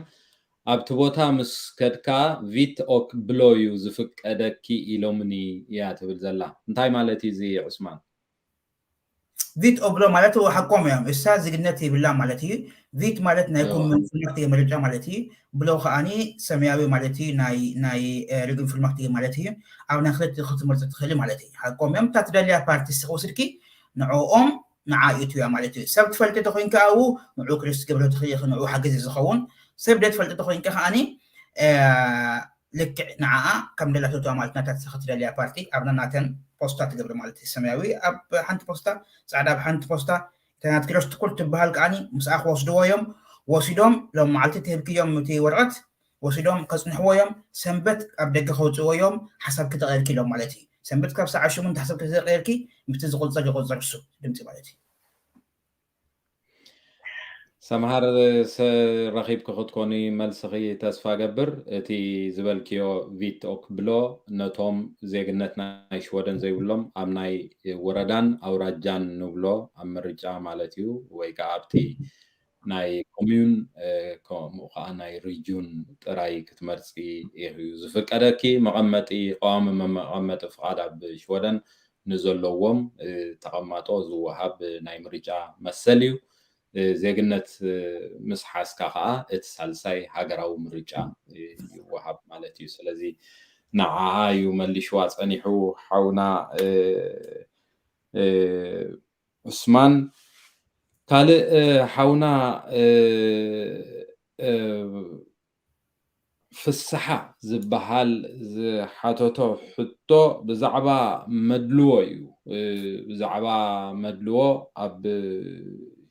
ኣብቲ ቦታ ምስ ከድካ ቪት ኦክ ብሎ እዩ ዝፍቀደኪ ኢሎምኒ እያ ትብል ዘላ። እንታይ ማለት እዩ እዚ ዑስማን? ቪት ኦብሎ ማለት ሓቆም እዮም እሳ ዝግነት ይብላ ማለት እዩ። ቪት ማለት ናይ ኮመንት ምርጫ ማለት እዩ። ብሎ ከዓኒ ሰማያዊ ማለት እዩ ናይ ናይ ርግን ፍልማክቲ ማለት እዩ። ኣብ ናይ ክልተ ክትመርፂ ትኽእሊ ማለት እዩ። ሓቆም እዮም እታ ትደልያ ፓርቲ ስኺ ወስድኪ ንዕኦም ንዓ እዩ ትብያ ማለት እዩ። ሰብ ትፈልጢ ተኮይንካ ኣብኡ ንዑ ክሪስት ገብረ ትኽእል ንዑ ሓገዚ ዝኸውን ሰብ ደትፈልጢ ተኮይንካ ከዓኒ ልክዕ ንዓኣ ከም ደላቶ ማለት ናታ ክትደልያ ፓርቲ ኣብና ናተን ፖስታ ትገብር ማለት እዩ። ሰማያዊ ኣብ ሓንቲ ፖስታ ፃዕዳ ኣብ ሓንቲ ፖስታ እታ ናትኪ ሮስት ኩርት ትበሃል ከዓኒ ምስኣ ክወስድዎ እዮም። ወሲዶም ሎም መዓልቲ ትህብክዮም እቲ ወረቐት ወሲዶም ከፅንሕዎ እዮም። ሰንበት ኣብ ደገ ከውፅእዎ እዮም። ሓሳብኪ ተቐየርኪ ኢሎም ማለት እዩ። ሰንበት ካብ ሰዓ ሽሙንተ ሓሳብኪ ተቐየርኪ ምስቲ ዝቁፅር ይቁፅር እሱ ድምፂ ማለት እዩ። ሰምሃር ረኺብኪ ክትኮኒ መልስኺ ተስፋ ገብር። እቲ ዝበልክዮ ቪት ኦክ ብሎ ነቶም ዜግነት ናይ ሽወደን ዘይብሎም ኣብ ናይ ወረዳን ኣውራጃን ንብሎ ኣብ ምርጫ ማለት እዩ ወይ ከዓ ኣብቲ ናይ ኮሚዩን ከምኡ ከዓ ናይ ሪጁን ጥራይ ክትመርፂ እዩ ዝፍቀደኪ። መቐመጢ ቀዋሚ መቐመጢ ፍቓድ ኣብ ሽወደን ንዘለዎም ተቐማጦ ዝወሃብ ናይ ምርጫ መሰል እዩ። ዜግነት ምስ ሓዝካ ከዓ እቲ ሳልሳይ ሃገራዊ ምርጫ ይወሃብ ማለት እዩ። ስለዚ ንዓኣ እዩ መሊሽዋ ጸኒሑ ሓውና ዑስማን። ካልእ ሓውና ፍስሓ ዝበሃል ዝሓተቶ ሕቶ ብዛዕባ መድልዎ እዩ። ብዛዕባ መድልዎ ኣብ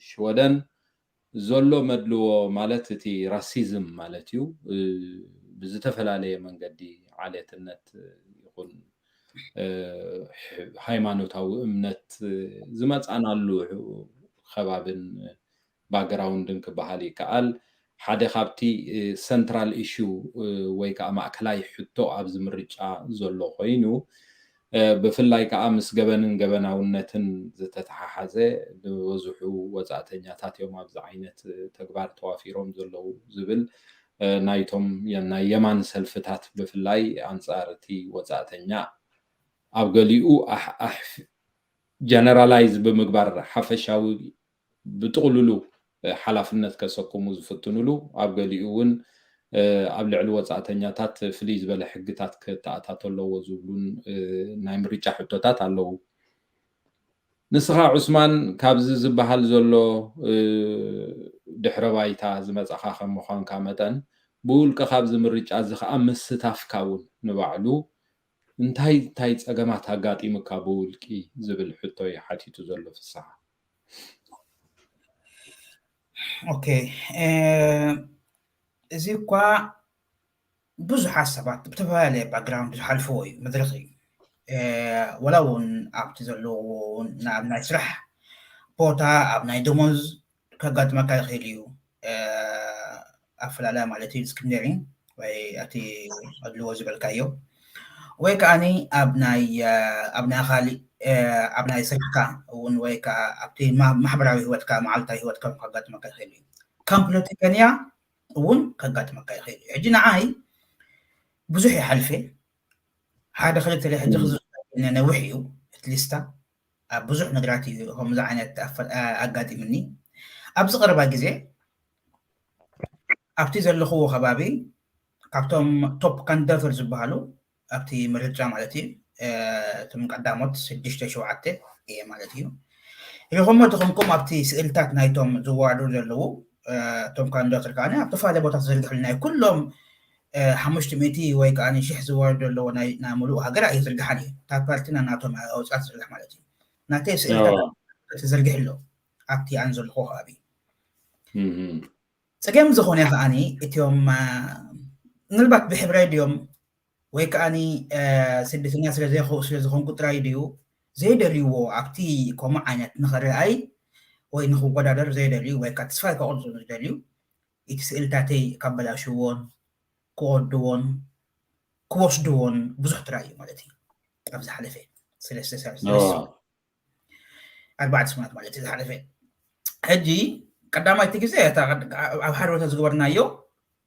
ሽወደን ዘሎ መድልዎ ማለት እቲ ራሲዝም ማለት እዩ። ብዝተፈላለየ መንገዲ ዓሌትነት ይኹን ሃይማኖታዊ እምነት ዝመፃናሉ ከባብን ባክግራውንድን ክበሃል ይከኣል። ሓደ ካብቲ ሰንትራል ኢሹ ወይ ከዓ ማእከላይ ሕቶ ኣብዚ ምርጫ ዘሎ ኮይኑ ብፍላይ ከዓ ምስ ገበንን ገበናውነትን ዝተተሓሓዘ ዝበዝሑ ወፃእተኛታት እዮም ኣብዚ ዓይነት ተግባር ተዋፊሮም ዘለዉ ዝብል ናይቶም ናይ የማን ሰልፍታት ብፍላይ ኣንፃር እቲ ወፃእተኛ ኣብ ገሊኡ ጀነራላይዝ ብምግባር ሓፈሻዊ ብጥቕልሉ ሓላፍነት ከሰክሙ ዝፍትኑሉ ኣብ ገሊኡ እውን ኣብ ልዕሊ ወፃእተኛታት ፍልይ ዝበለ ሕግታት ክተኣታቶ ኣለዎ ዝብሉን ናይ ምርጫ ሕቶታት ኣለዉ። ንስኻ ዑስማን ካብዚ ዝበሃል ዘሎ ድሕረ ባይታ ዝመፃኻ ከም ምዃንካ መጠን ብውልቂ ካብዚ ምርጫ እዚ ከዓ ምስታፍካ እውን ንባዕሉ እንታይ እንታይ ፀገማት ኣጋጢሙካ ብውልቂ ዝብል ሕቶ እዩ ሓቲቱ ዘሎ ፍስሓ። ኦኬ እዚ እኳ ብዙሓት ሰባት ብተፈላለየ ባክግራውንድ ዝሓልፍዎ እዩ መድረኽ እዩ። ወላ እውን ኣብቲ ዘለዎ ኣብ ናይ ስራሕ ቦታ ኣብ ናይ ደሞዝ ከጋጥመካ ይኽእል እዩ። ኣፈላላይ ማለት እዩ ዲስክሪሚኔቲንግ ወይ እቲ ኣድልዎ ዝበልካዮ ወይ ከዓኒ ኣብ ናይ ኣብ ናይ ካሊእ ኣብ ናይ ስራሕካ እውን ወይ ከዓ ኣብቲ ማሕበራዊ ህይወትካ መዓልታዊ ህይወትካ ከጋጥመካ ይኽእል እዩ። ከም ፖለቲከኛ እውን ከጋጥመካ ይኽእል እዩ። ሕጂ ንዓይ ብዙሕ ይሓልፈ ሓደ ክልተ ሕጂ ክዝነውሕ እዩ እትሊስታ ኣብ ብዙሕ ነገራት እዩ ከምዚ ዓይነት ኣጋጢምኒ። ኣብዚ ቀረባ ግዜ ኣብቲ ዘለኽዎ ከባቢ ካብቶም ቶፕ ካንዲዳተር ዝበሃሉ ኣብቲ ምርጫ ማለት እዩ እቶም ቀዳሞት ስድሽተ ሸውዓተ እየ ማለት እዩ። ሪኹሞ ተኾንኩም ኣብቲ ስእልታት ናይቶም ዝወዳደሩ ዘለዉ እቶም ካንዲዳተር ከዓ ኣብ ተፈላለየ ቦታ ተዘርግሕሉ ናይ ኩሎም ሓሙሽተ ሚእቲ ወይ ከዓ ሽሕ ዝወዳደሩ ዘለዎ ናይ ምሉእ ሃገር ኣይዝርግሓን እዩ። እታ ፓርቲና ናቶም ኣውፃት ዝርግሕ ማለት እዩ። ናተይ ስእልታት ተዘርግሕ ኣሎ ኣብቲ ኣን ዘለኹ ከባቢ። ፀገም ዝኾነ ከዓኒ እቲኦም ምናልባት ብሕብራይ ድዮም ወይ ከዓኒ ስደተኛ ስለዘይኸው ስለዝኾንኩ ጥራይ ድዩ ዘይደልይዎ ኣብቲ ከምኡ ዓይነት ንኽረኣይ ወይ ንኽወዳደር ዘይደልዩ ወይ ከዓ ተስፋ ከቑርፁ ዝደልዩ እቲ ስእልታተይ ካበላሽዎን ክወድዎን ክወስድዎን ብዙሕ ጥራይ እዩ ማለት እዩ። ኣብ ዝሓለፈ ሰለስተ ኣርባዕተ ሰሙናት ማለት እዩ ዝሓለፈ። ሕጂ ቀዳማይቲ ግዜ ኣብ ሓደ ቦታ ዝገበርናዮ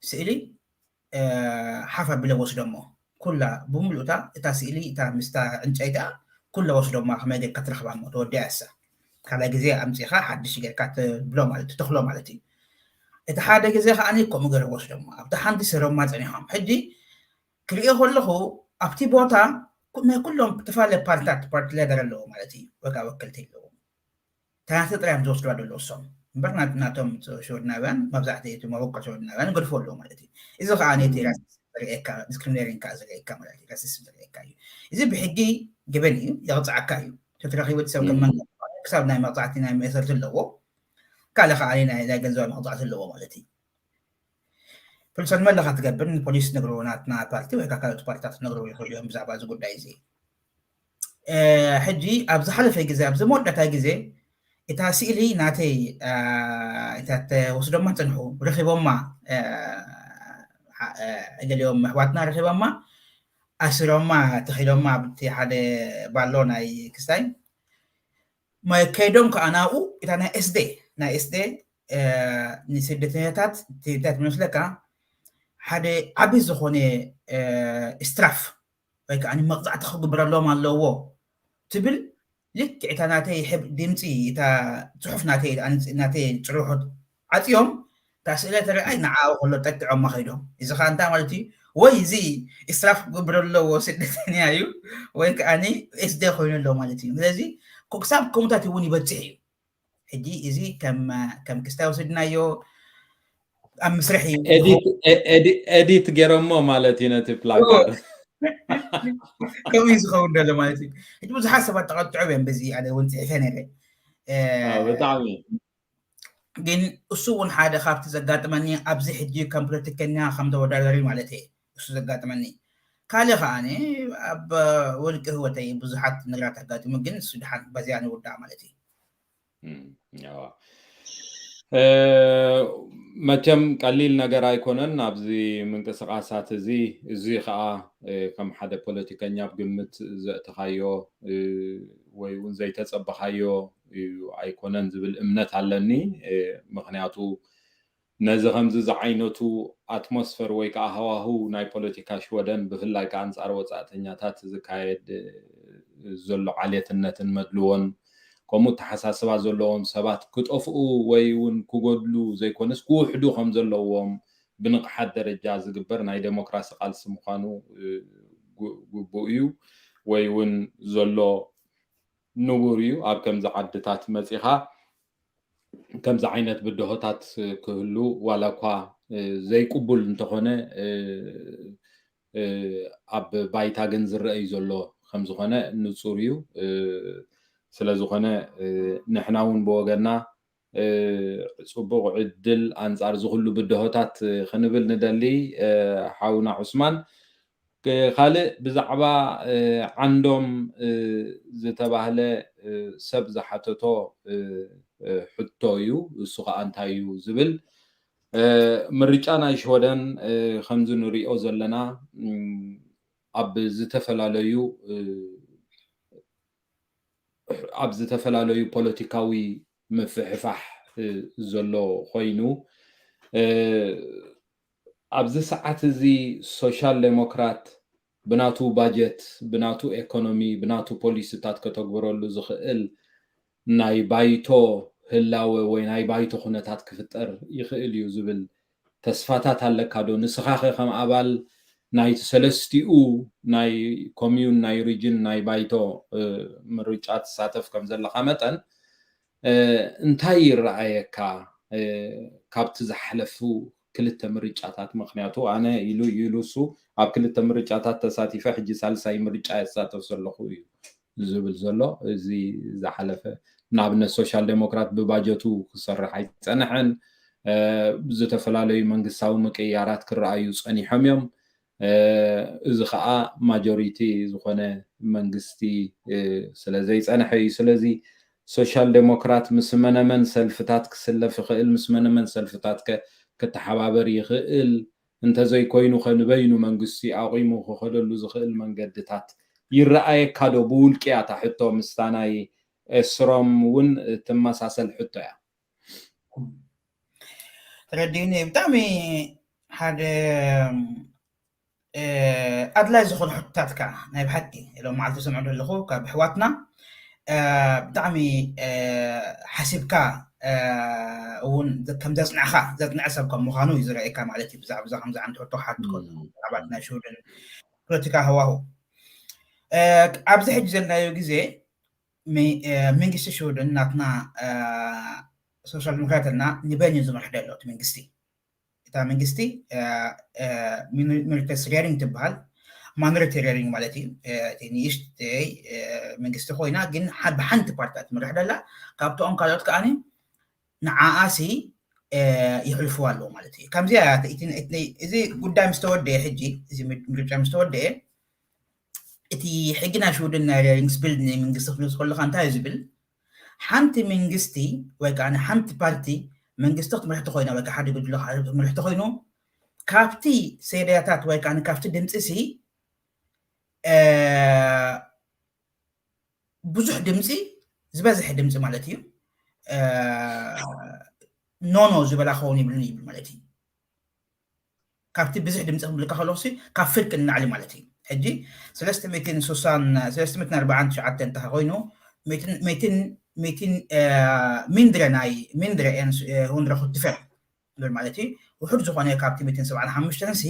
ስእሊ ሓፍ ኣቢለ ወስዶ እሞ ኩላ ብምሉእታ እታ ስእሊ እታ ምስታ ዕንጨይታ ኩላ ወስዶ እሞ ከመይ ጌርካ ትረኽባ እሞ ተወዲኣ እሳ ካልኣይ ግዜ ኣምፂኻ ሓድሽ ጌርካ ትብሎ ማለት ትተኽሎ ማለት እዩ። እቲ ሓደ ግዜ ከዓ ከምኡ ገይረ ወስዶ እሞ ኣብቲ ሓንቲ ሰረማ ፀኒሖም ሕጂ ክሪኦ ከለኹ ኣብቲ ቦታ ናይ ኩሎም ዝተፈላለዩ ፓርትታት ፓርቲ ሌደር ኣለዎ ማለት እዩ። ወጋ ወክልቲ ኣለዎ ታናተ ጥራዮም ዝወስድዋ ደለዉ እሶም እምበር ናቶም ሽወድናውያን መብዛሕቲ እቲ መበቆል ሽወድናውያን ገድፎ ኣለዎ ማለት እዩ። እዚ ከዓ ነቲ ራሲስት ዝርእየካ ዲስክሪሚኔቲንግ ከዓ ዝርእየካ ማለት እዩ። ራሲስት ዝርእየካ እዩ። እዚ ብሕጊ ገበን እዩ የቕፅዓካ እዩ። ተትረኺቡ ሰብ ከመን ክሳብ ናይ መቕፃዕቲ ናይ መእሰርቲ ኣለዎ። ካልእ ከዓ ናይ ገንዘባዊ መቕፃዕቲ ኣለዎ ማለት እዩ። ፕልሰን መለኻ ትገብር ንፖሊስ ነግርዎ ናትና ፓርቲ ወይ ካልኦት ፓርቲታት ክነግርዎ ይኽእሉ እዮም ብዛዕባ እዚ ጉዳይ እዚ። ሕጂ ኣብ ዝሓለፈ ግዜ ኣብ ዝመወዳእታ ግዜ እታ ስእሊ ናተይ እታ ተወስዶማ ፅንሑ ረኺቦማ ገሊኦም ኣሕዋትና ረኺቦማ ኣስሮማ ተኺሎማ ኣብቲ ሓደ ባሎ ናይ ክስታይ ከይዶም ከዓ ናብኡ እታ ናይ ኤስዴ ናይ ኤስዴ ንስደተኛታት እንታይ ትመስለካ ሓደ ዓቢ ዝኾነ ስትራፍ ወይ ከዓ መቕፃዕቲ ክግበረሎም ኣለዎ ትብል ልክዕ እታ ናተይ ድምፂ እታ ፅሑፍ ናተይ ናተይ ፅርሑት ዓፅዮም እታ ስእለ ተረኣይ ንዓ ከሎ ጠቅዖማ ከይዶም እዚ ከዓ እንታይ ማለት እዩ ወይ እዚ እስራፍ ክገብር ኣለዎ ስደተኛ እዩ ወይ ከዓኒ ኤስደ ኮይኑ ኣለዎ ማለት እዩ። ስለዚ ክሳብ ከምኡታት እውን ይበፅሕ እዩ። ሕጂ እዚ ከም ክስታይ ወሰድናዮ ኣብ ምስራሕ እዩ። ኤዲት ገይሮሞ ማለት እዩ ነቲ ፕላካርድ። ከምኡ እዩ ዝኸውን ዘሎ ማለት እዩ። ሕጂ ብዙሓት ሰባት ተቐጥዑ እዮም በዚ፣ ኣነ እውን ፅሒፈ ነይረ። ብጣዕሚ ግን እሱ እውን ሓደ ካብቲ ዘጋጥመኒ ኣብዚ ሕጂ ከም ፖለቲከኛ ከም ተወዳዳሪ ማለት እየ እሱ ዘጋጥመኒ። ካልእ ከዓኒ ኣብ ውልቂ ህይወተይ ብዙሓት ነገራት ኣጋጢሙ፣ ግን እሱ ድሓን በዚኣ ንውዳእ ማለት እዩ። መቸም ቀሊል ነገር ኣይኮነን ኣብዚ ምንቅስቃሳት እዚ። እዚ ከዓ ከም ሓደ ፖለቲከኛ ኣብ ግምት ዘእተኻዮ ወይ እውን ዘይተፀበኻዮ እዩ ኣይኮነን ዝብል እምነት ኣለኒ። ምክንያቱ ነዚ ከምዚ ዝዓይነቱ ኣትሞስፈር ወይ ከዓ ሃዋህው ናይ ፖለቲካ ሽወደን ብፍላይ ከዓ ኣንፃር ወፃእተኛታት ዝካየድ ዘሎ ዓሌትነትን መድልዎን ከምኡ ተሓሳስባ ዘለዎም ሰባት ክጠፍኡ ወይ እውን ክጎድሉ ዘይኮነስ ክውሕዱ ከም ዘለዎም ብንቕሓት ደረጃ ዝግበር ናይ ዴሞክራሲ ቃልሲ ምዃኑ ግቡእ እዩ ወይ እውን ዘሎ ንቡር እዩ። ኣብ ከምዚ ዓድታት መፂኻ ከምዚ ዓይነት ብድሆታት ክህሉ ዋላ እኳ ዘይቅቡል እንተኾነ ኣብ ባይታ ግን ዝረአ እዩ ዘሎ ከምዝኾነ ንፁር እዩ። ስለዝኾነ ንሕና እውን ብወገና ፅቡቕ ዕድል ኣንፃር ዝኩሉ ብድሆታት ክንብል ንደሊ ሓውና ዑስማን። ካልእ ብዛዕባ ዓንዶም ዝተባህለ ሰብ ዝሓተቶ ሕቶ እዩ። እሱ ከዓ እንታይ እዩ ዝብል ምርጫ ናይ ሽወደን ከምዚ ንሪኦ ዘለና ኣብ ዝተፈላለዩ ኣብ ዝተፈላለዩ ፖለቲካዊ ምፍሕፋሕ ዘሎ ኮይኑ ኣብዚ ሰዓት እዚ ሶሻል ዴሞክራት ብናቱ ባጀት ብናቱ ኤኮኖሚ ብናቱ ፖሊሲታት ከተግብረሉ ዝኽእል ናይ ባይቶ ህላወ ወይ ናይ ባይቶ ኩነታት ክፍጠር ይኽእል እዩ ዝብል ተስፋታት ኣለካ ዶ? ንስኻ ኸ ከም ኣባል ናይቲ ሰለስቲኡ ናይ ኮምዩን ናይ ሪጅን ናይ ባይቶ ምርጫ ትሳተፍ ከም ዘለኻ መጠን እንታይ ይረኣየካ ካብቲ ዝሓለፉ ክልተ ምርጫታት? ምክንያቱ ኣነ ኢሉ ኢሉ እሱ ኣብ ክልተ ምርጫታት ተሳቲፈ ሕጂ ሳልሳይ ምርጫ የሳተፍ ዘለኹ እዩ ዝብል ዘሎ። እዚ ዝሓለፈ ንኣብነት ሶሻል ዴሞክራት ብባጀቱ ክሰርሕ ኣይፀንሐን። ዝተፈላለዩ መንግስታዊ ምቅያራት ክረኣዩ ፀኒሖም እዮም። እዚ ከዓ ማጆሪቲ ዝኾነ መንግስቲ ስለዘይፀንሐ እዩ። ስለዚ ሶሻል ዴሞክራት ምስ መነመን ሰልፍታት ክስለፍ ይኽእል፣ ምስ መነመን ሰልፍታት ከ ክተሓባበር ይኽእል፣ እንተዘይኮይኑ ከ ንበይኑ መንግስቲ ኣቑሙ ክኸደሉ ዝኽእል መንገድታት ይረኣየካ ዶ? ብውልቂ እያ እታ ሕቶ፣ ምስታ ናይ ኤስሮም እውን ትመሳሰል ሕቶ እያ። ተረዲእኒ። ብጣዕሚ ሓደ ኣድላይ ዝኾነ ሕቶታት ከዓ ናይ ብሓቂ ሎም መዓልቲ ዝሰምዖ ዘለኹ ካብ ኣሕዋትና ብጣዕሚ ሓሲብካ እውን ከም ዘፅናዕኻ ዘፅንዐ ሰብ ከም ምዃኑ እዩ ዝረእየካ ማለት እዩ። ብዛዕባ ከምዚ ዓይነት ሕቶ ክሓትት ከሎ ብዛዕባ ናይ ሽወደን ፖለቲካ ሃዋሁ ኣብዚ ሕጂ ዘለናዮ ግዜ መንግስቲ ሽወደን ናትና ሶሻል ዲሞክራት እና ንበይኑ ዝመርሕ ዘሎ እቲ መንግስቲ እታ መንግስቲ ሚኒተርስ ሬሪንግ ትበሃል። ማኖሪቲ ሬሪንግ ማለት እዩ። ንእሽተይ መንግስቲ ኮይና ግን ብሓንቲ ፓርቲ ትምራሕ ደላ። ካብቶም ካልኦት ከዓኒ ንዓኣሲ ይሕልፍዋ ኣለዎ ማለት እዩ። ከምዚ እዚ ጉዳይ ምስ ተወደየ ሕጂ እዚ ምርጫ ምስ ተወደየ እቲ ሕጊ ናይ ሽውድን ናይ ሬሪንግስ ቢልድ ንመንግስቲ ክትምልስ ከለካ እንታይ እዩ ዝብል? ሓንቲ መንግስቲ ወይ ከዓ ሓንቲ ፓርቲ መንግስቲ ክትምርሕቲ ኮይና ወይ ከዓ ሓደ ጉጅለ ክትምርሕቲ ኮይኑ ካብቲ ሴደያታት ወይ ከዓ ካብቲ ድምፂ ሲ ብዙሕ ድምፂ ዝበዝሐ ድምፂ ማለት እዩ ኖኖ ዝበላ ክኸውን ይብሉን ይብል ማለት እዩ። ካብቲ ብዙሕ ድምፂ ክብልካ ከለኩሲ ካብ ፍርቂ ንላዕሊ ማለት እዩ። ሕጂ ሰለስተ ሚእትን ስሳን ሰለስተ ሚእትን ኣርባዓን ትሽዓተን እንተኾይኑ ሚእትን ሚእትን ሚንድረ ናይ ሚንድረ ኤን ሁንድረ ኩትፈ ንብል ማለት እዩ። ውሑድ ዝኾነ ካብቲ ሚእትን ሰብዓን ሓሙሽተን ሲ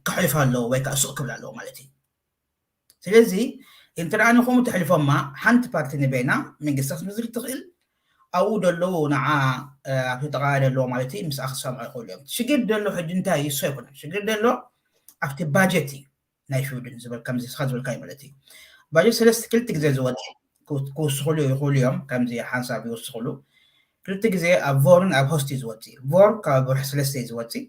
ክሕልፍ ኣለዎ ወይ ከዓ ስቕ ክብል ኣለዎ ማለት እዩ። ስለዚ እንተ ደኣ ንከምኡ ተሕልፎማ ሓንቲ ፓርቲ ንበይና መንግስቲ ክትምስርት ትኽእል፣ ኣብኡ ደለዉ ንዓ ኣብቲ ጥቓ ደለዎ ማለት እዩ ምስኣ ክሰምዑ ይኽእሉ እዮም። ሽግር ደሎ ሕጂ እንታይ እዩ? እሱ ኣይኮነን ሽግር ደሎ ኣብቲ ባጀት እዩ ናይ ሽውድን ዝበል ከምዚ ስኻ ዝበልካዩ ማለት እዩ። ባጀት ሰለስተ ክልተ ግዜ ዝወፅእ ክውስኽሉ ይኽእሉ እዮም። ከምዚ ሓንሳብ ይውስኽሉ ክልተ ግዜ ኣብ ቮርን ኣብ ሆስቲ ዝወፅእ ቮር ካብ ብርሒ ሰለስተ እዩ ዝወፅእ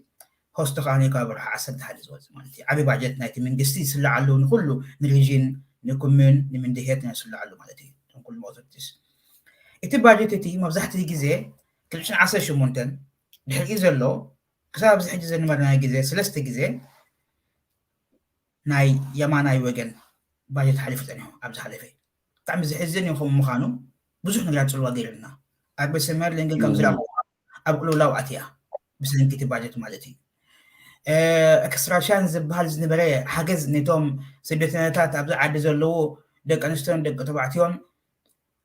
ሆስቲ ከዓኒ ካብ ብርሒ ዓሰርተ ሓደ ዝወፅእ ማለት እዩ። ዓብዪ ባጀት ናይቲ መንግስቲ ዝስልዓሉ ንኩሉ ንሪዥን ንኩምን ንምንድሄት ናይ ዝስልዓሉ ማለት እዩ። እቶም ኩሉ መውሰድቲስ እቲ ባጀት እቲ መብዛሕትኡ ግዜ ክልተ ሽሕን ዓሰርተ ሸሞንተን ድሕሪኡ ዘሎ ክሳብ ኣብዚ ሕጂ ዘንበርናዮ ግዜ ሰለስተ ግዜ ናይ የማናይ ወገን ባጀት ሓሊፉ ፀኒሑ ኣብ ዝሓለፈ ብጣዕሚ ዘሕዝን እዩ። ከምኡ ምዃኑ ብዙሕ ነገራት ፅልዋ ገይሩልና ኣብ ቤት ሰመር ሌንግን ከም ዝረኣኹ ኣብ ቅልውላው ኣትያ ብሰንኪ እቲ ባጀት ማለት እዩ። ኤክስትራሻን ዝበሃል ዝነበረ ሓገዝ ነቶም ስደተኛታት ኣብዚ ዓዲ ዘለዉ ደቂ ኣንስትዮን ደቂ ተባዕትዮን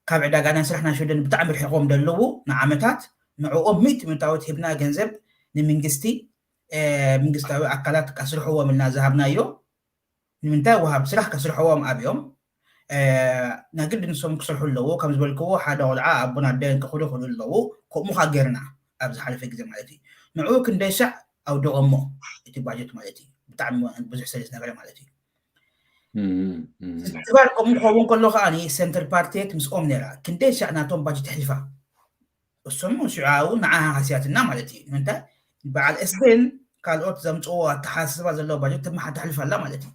ካብ ዕዳጋ ናይ ስራሕ ናይ ሽወደን ብጣዕሚ ርሒቖም ዘለዉ ንዓመታት ንዕኦም ሚእቲ ሚእታዊት ሂብና ገንዘብ ንምንግስቲ መንግስታዊ ኣካላት ከስርሕዎም ኢልና ዝሃብናዮ ንምንታይ ወሃብ ስራሕ ከስርሕዎም ኣብዮም ናይ ግዲ ንሶም ክሰርሑ ኣለዎ ከም ዝበልክዎ ሓደ ቆልዓ ኣቦን ኣደን ክኽዱ ይኽእሉ ኣለዉ። ከምኡ ከዓ ጌርና ኣብ ዝሓለፈ ግዜ ማለት እዩ። ንዕኡ ክንደይ ሻዕ ኣውደቐሞ እቲ ባጀት ማለት እዩ። ብጣዕሚ ብዙሕ ስለ ዝነበረ ማለት እዩ። ትግባር ከምኡ ክኸውን ከሎ ከዓኒ ሰንተር ፓርቲት ምስኦም ነይራ ክንደይ ሻዕ ናቶም ባጀት ኣሕሊፋ እሶም ሽዑ ንዓ ሃስያትና ማለት እዩ። ንምንታይ በዓል እስቤን ካልኦት ዘምፅዎ ኣተሓሳስባ ዘለዎ ባጀት ተመሓ ተሕልፍ ኣላ ማለት እዩ።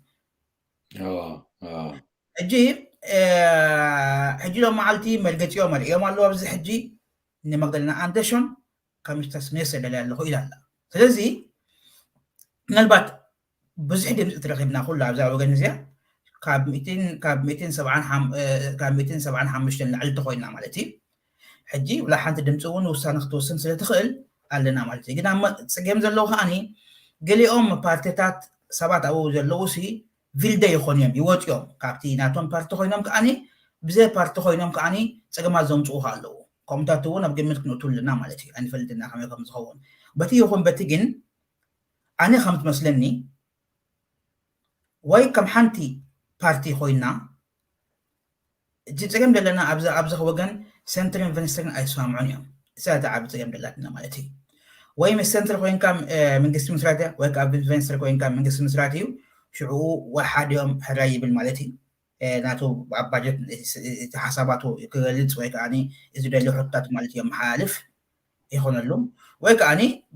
ሕጂ ሕጂ ሎም መዓልቲ መርገፂኦም ኣርእዮም ኣለዉ። ኣብዚ ሕጂ ንመግደልና ኣንደሾን ከሚሽተስ ሜስ ደልያ ኣለኹ ኢላ ኣላ። ስለዚ ምናልባት ብዙሕ ድምፂ ትረኺብና ኩሉ ኣብዛ ወገን እዚኣ ካብ ሚእትን ካብ ሚእትን ሰብዓን ሓም- እ፣ ካብ ሚእትን ሰብዓን ሓሙሽተን ላዕሊ ተኮይና ማለት እዩ። ሕጂ ውላ ሓንቲ ድምፂ እውን ውሳነ ክትወስን ስለ ትኽእል ኣለና ማለት እዩ። ግን ኣብ መ- ፀገም ዘለዎ ከዓኒ ገሊኦም ፓርቲታት ሰባት ኣብኡ ዘለዉ ሲ ቪልደ ይኾኑ እዮም ይወፁ እዮም ካብቲ ናቶም ፓርቲ ኮይኖም ከዓኒ ብዘይ ፓርቲ ኮይኖም ከዓኒ ፀገማት ዘምፅኡ ከ ኣለዉ ከምኡታት እውን ኣብ ግምት ክንእቱ ኣለና ማለት እዩ። ኣይንፈልጥና ከመይ ከም ዝኸውን በቲ ይኹን በቲ ግን ኣነ ከም ትመስለኒ ወይ ከም ሓንቲ ፓርቲ ኮይና እቲ ፀገም ዘለና ኣብዚ ኣብዚ ወገን ሰንትርን ቨንስትርን ኣይስማምዑን እዮም። እዛ እቲ ዓቢ ፀገም ደላትና ማለት እዩ። ወይ ምስ ሰንትር ኮይንካ መንግስቲ ምስራት እያ ወይ ከዓ ቨንስትር ኮይንካ መንግስቲ ምስራት እዩ። ሽዕኡ ወይ ሓዲኦም ሕራይ ይብል ማለት እዩ። ናቱ ኣብ ባጀት እቲ ሓሳባቱ ክገልፅ ወይ ከዓ እዚ ደልዮ ሕቶታት ማለት እዩ የመሓላልፍ ይኾነሉ ወይ ከዓ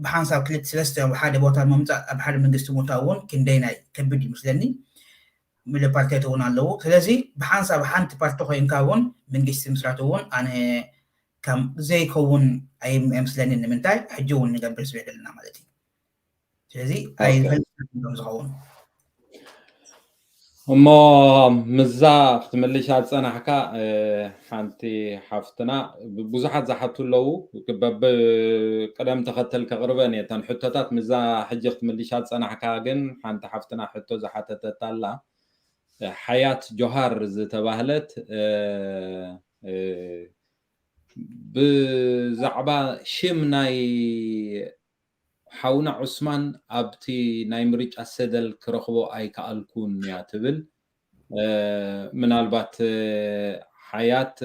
ብሓንሳብ ክልተ ሰለስተ ሓደ ቦታ ምምፃእ ኣብ ሓደ መንግስቲ ምእታው እውን ክንደይ ናይ ከብድ ይመስለኒ። ምለ ፓርቲያት እውን ኣለዉ። ስለዚ ብሓንሳብ ሓንቲ ፓርቲ ኮይንካ እውን መንግስቲ ምስራት እውን ኣነ ከም ዘይከውን ኣይመስለኒ። ንምንታይ ሕጂ እውን ንገብር ስለ ዘለና ማለት እዩ። ስለዚ ኣይፈልጥን ዝኸውን እሞ ምዛ ክትምልሻ ዝፀናሕካ ሓንቲ ሓፍትና ብዙሓት ዝሓቱ ኣለዉ። በብቅደም ተኸተል ከቕርበን እየ እተን ሕቶታት። ምዛ ሕጂ ክትምልሻ ዝፀናሕካ ግን ሓንቲ ሓፍትና ሕቶ ዝሓተተት ኣላ። ሓያት ጆሃር ዝተባህለት ብዛዕባ ሽም ናይ ሓውና ዑስማን ኣብቲ ናይ ምርጫ ሰደል ክረኽቦ ኣይከኣልኩን እያ ትብል። ምናልባት ሓያት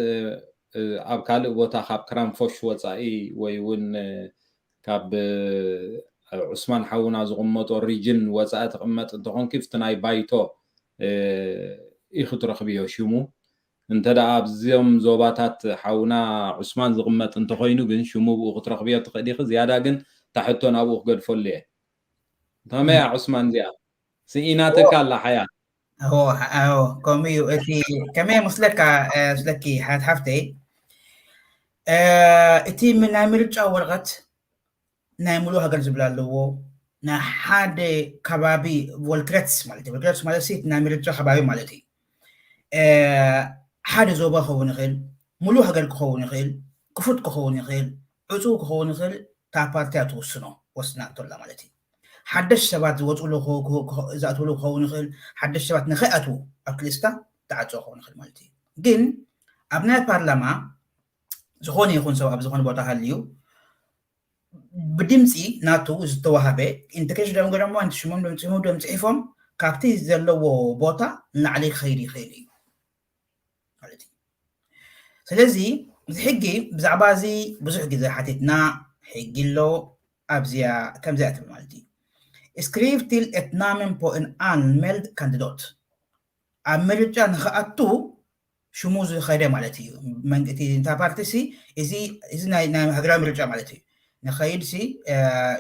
ኣብ ካልእ ቦታ ካብ ክራንፎሽ ወፃኢ ወይ እውን ካብ ዑስማን ሓውና ዝቕመጦ ሪጅን ወፃኢ ትቕመጥ እንተኾንኪ ብቲ ናይ ባይቶ ኢኹ ትረኽብዮ ሽሙ። እንተ ደኣ ኣብዚኦም ዞባታት ሓውና ዑስማን ዝቕመጥ እንተኾይኑ ግን ሽሙ ብኡ ክትረኽብዮ ትኽእል ኢኺ። ዝያዳ ግን እታ ሕቶ ናብኡ ክገድፈሉ እየ። ከመይ እያ ዑስማን እዚኣ? ስኢናትካ ኣላ ሓያት። ከምኡ እዩ። እቲ ከመይ መስለካ ስለኪ ሓያት ሓፍተይ እቲ ናይ ምርጫ ወረቐት ናይ ሙሉእ ሃገር ዝብል ኣለዎ። ናይ ሓደ ከባቢ ቮልክረትስ ማለት እዩ። ቮልክረትስ ማለት ሲ ናይ ምርጫ ከባቢ ማለት እዩ። ሓደ ዞባ ክኸውን ይኽእል፣ ሙሉእ ሃገር ክኸውን ይኽእል፣ ክፉት ክኸውን ይኽእል፣ ዕፁው ክኸውን ይኽእል። እታ ፓርቲያ ትውስኖ ወስና ኣቶላ ማለት እዩ። ሓደሽ ሰባት ዝወፅሉ ዝኣትውሉ ክኸውን ይኽእል። ሓደሽ ሰባት ንኸይኣትዉ ኣብ ክልስታ ተዓፅኦ ክኸውን ይኽእል ማለት እዩ። ግን ኣብ ናይ ፓርላማ ዝኾነ ይኹን ሰብ ኣብ ዝኾነ ቦታ ሃልዩ ብድምፂ ናቱ ዝተዋሃበ ኢንተግሬሽን ደም ገረሞ ሽሞም ደም ጽሑፎም ደም ጽሒፎም ካብቲ ዘለዎ ቦታ ንላዕሊ ክኸይድ ይኽእል እዩ ማለት እዩ። ስለዚ እዚ ሕጊ ብዛዕባ እዚ ብዙሕ ግዜ ሓቲትና ሕጊ ኣሎ ኣብዚኣ ከምዚኣ ትብል ማለት እዩ። Skriv til et namn på en anmäld kandidat ኣብ ምርጫ ንክኣቱ ሽሙ ዝኸደ ማለት እዩ። መንግቲ እንታ ፓርቲ ሲ እዚ እዚ ናይ ናይ ሃገራዊ ምርጫ ማለት እዩ። ንኸይድ ሲ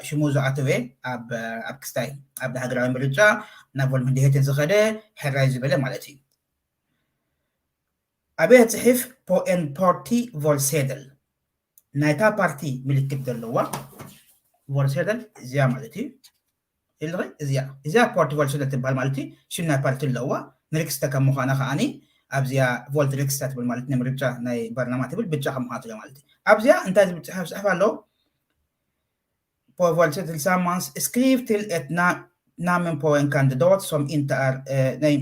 ሽሙ ዝኣተወ ኣብ ኣብ ክስታይ ኣብ ሃገራዊ ምርጫ ናብ ቮልምንድሄትን ዝኸደ ሕራይ ዝበለ ማለት እዩ። ኣበየ ጽሒፍ ፖኤን ፖርቲ ቮልሴደል ናይታ ፓርቲ ምልክት ዘለዋ ቮልሴደል እዚኣ ማለት እዩ። ኢልኸ እዚኣ እዚኣ ፖርቲ ቮልሴደል ትበሃል ማለት እዩ። ሽም ናይ ፓርቲ ኣለዋ። ንሪክስተ ከም ምዃና ከዓኒ ኣብዚኣ ቮልት ሪክስተ ትብል ማለት ናይ ምርጫ ናይ ባርላማ ትብል ብጫ ከም ምዃና ትብል ማለት እዩ። ኣብዚኣ እንታይ ዝብል ጽሑፍ ጽሑፍ ኣሎ? På valgsedel tillsammans, skriv till ett na- namn på en kandidat som inte är, eh, nej,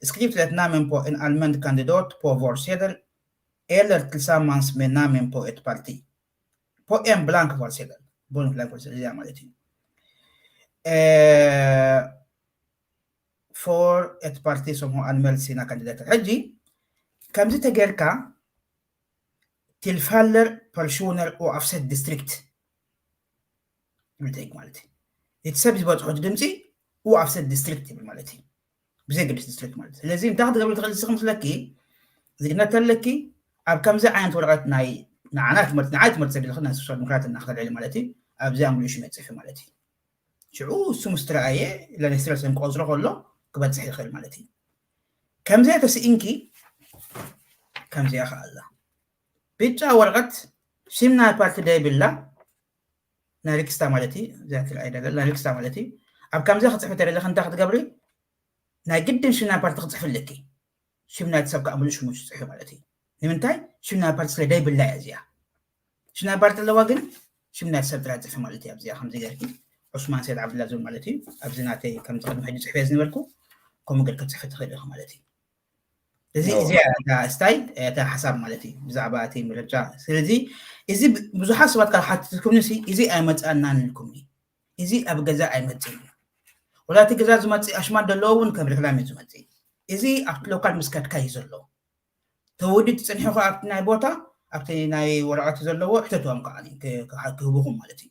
skriv till ett namn på en allmän kandidat på valsedel eller tillsammans med namn på ett parti. På en blank valsedel. På en blank valsedel, ja, ማለት እዩ። Eh, för ett parti som har anmält sina kandidater. ሕጂ ከምዚ ተገርካ tillfaller personer oavsett distrikt ይብል ማለት እዩ። እቲ ሰብ ዝበፅሖ ድምፂ oavsett distrikt ይብል ማለት እዩ። ብዘይ ገድስ ዲስትሪክት ማለት እዩ። ስለዚ እንታይ ክትገብሪ ትኽእል ንስኺ ምስለኪ ዜግነት ኣለኪ ኣብ ከምዚ ዓይነት ወረቐት ናይ ንዓና ትምህርቲ ንዓይ ትምህርቲ ሰዲልኺ ናይ ሶሻል ዲሞክራት እናክተልዕሊ ማለት እዩ። ኣብዚ ኣምልኡ ሽመት ፅፊ ማለት እዩ። ሽዑ እሱ ምስ ተረኣየ ለኔስትረስን ቆፅሮ ከሎ ክበፅሕ ይኽእል ማለት እዩ። ከምዚኣ ተስኢንኪ ከምዚኣ ከኣላ ብጫ ወረቐት ሽም ናይ ፓርቲ ደይብላ ናይ ሪክስታ ማለት እዩ። እዚኣ ትረኣይ ደላ ናይ ሪክስታ ማለት እዩ። ኣብ ከምዚኣ ክፅሕፊ ተደለኺ እንታይ ክትገብሪ ናይ ግድን ሽም ናይ ፓርቲ ክፅሕፊ ኣለኪ። ሽም ናይቲ ሰብ ከዓ ምሉእ ሽሙ ዝፅሑ ማለት እዩ። ንምንታይ ሽም ናይ ፓርቲ ስለ ደይብላ እያ እዚኣ። ሽም ናይ ፓርቲ ኣለዋ ግን ሽም ናይ ሰብ ጥራይ ፅሕፊ ማለት እዩ። ኣብዚኣ ከምዚ ገርኪ ዑስማን ሰይድ ዓብድላ ዝብል ማለት እዩ። ኣብዚ ናተይ ከምዚ ቅድሚ ሕጂ ፅሕፈ ዝነበርኩ ከምኡ ገርኪ ፅሕፊ ትኽእል ኢኺ ማለት እዩ። እዚ እዚኣ እታ ስታይል እታ ሓሳብ ማለት እዩ ብዛዕባ እቲ ምርጫ። ስለዚ እዚ ብዙሓት ሰባት ካብ ሓትትኩምኒ ሲ እዚ ኣይመፅኣናን ኢልኩምኒ። እዚ ኣብ ገዛ ኣይመፅእን እዩ። ወላ እቲ ገዛ ዝመፅእ ኣሽማት ዘለዎ እውን ከም ሪክላም እዩ ዝመፅእ። እዚ ኣብቲ ሎካል ምስ ከድካ እዩ ዘሎ። ተወዲ ትፅንሑ ከ ኣብቲ ናይ ቦታ ኣብቲ ናይ ወረቐት ዘለዎ ሕተትዎም ከዓ ክህብኹም ማለት እዩ።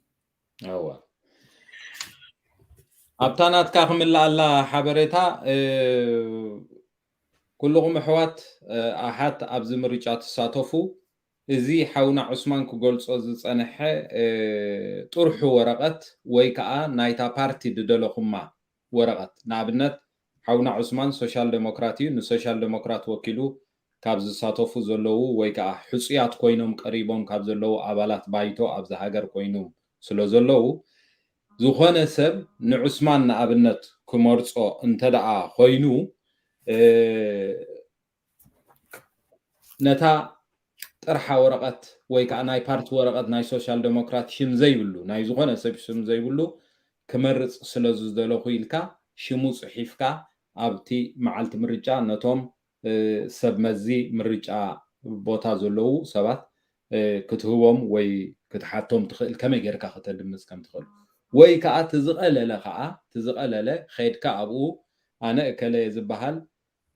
እዋ ኣብታ ናትካ ክምልኣላ ሓበሬታ ኩልኹም ኣሕዋት ኣሓት ኣብዚ ምርጫ ትሳተፉ እዚ ሓውና ዑስማን ክገልጾ ዝጸንሐ ጥርሑ ወረቐት ወይ ከዓ ናይታ ፓርቲ ድደለኹማ ወረቐት ንኣብነት ሓውና ዑስማን ሶሻል ዴሞክራት እዩ ንሶሻል ዴሞክራት ወኪሉ ካብ ዝሳተፉ ዘለዉ ወይ ከዓ ሕፁያት ኮይኖም ቀሪቦም ካብ ዘለዉ ኣባላት ባይቶ ኣብዚ ሃገር ኮይኖም ስለ ዘለዉ ዝኾነ ሰብ ንዑስማን ንኣብነት ክመርፆ እንተደኣ ኮይኑ ነታ ጥርሓ ወረቐት ወይ ከዓ ናይ ፓርቲ ወረቐት ናይ ሶሻል ዴሞክራት ሽም ዘይብሉ ናይ ዝኾነ ሰብ ሽም ዘይብሉ ክመርፅ ስለ ዝደለኹ ኢልካ ሽሙ ፅሒፍካ ኣብቲ መዓልቲ ምርጫ ነቶም ሰብ መዚ ምርጫ ቦታ ዘለዉ ሰባት ክትህቦም ወይ ክትሓቶም ትኽእል ከመይ ጌርካ ከተድምፅ ከም ትኽእል ወይ ከዓ ትዝቐለለ ከዓ ትዝቐለለ ኸድካ ኣብኡ ኣነ እከለ ዝበሃል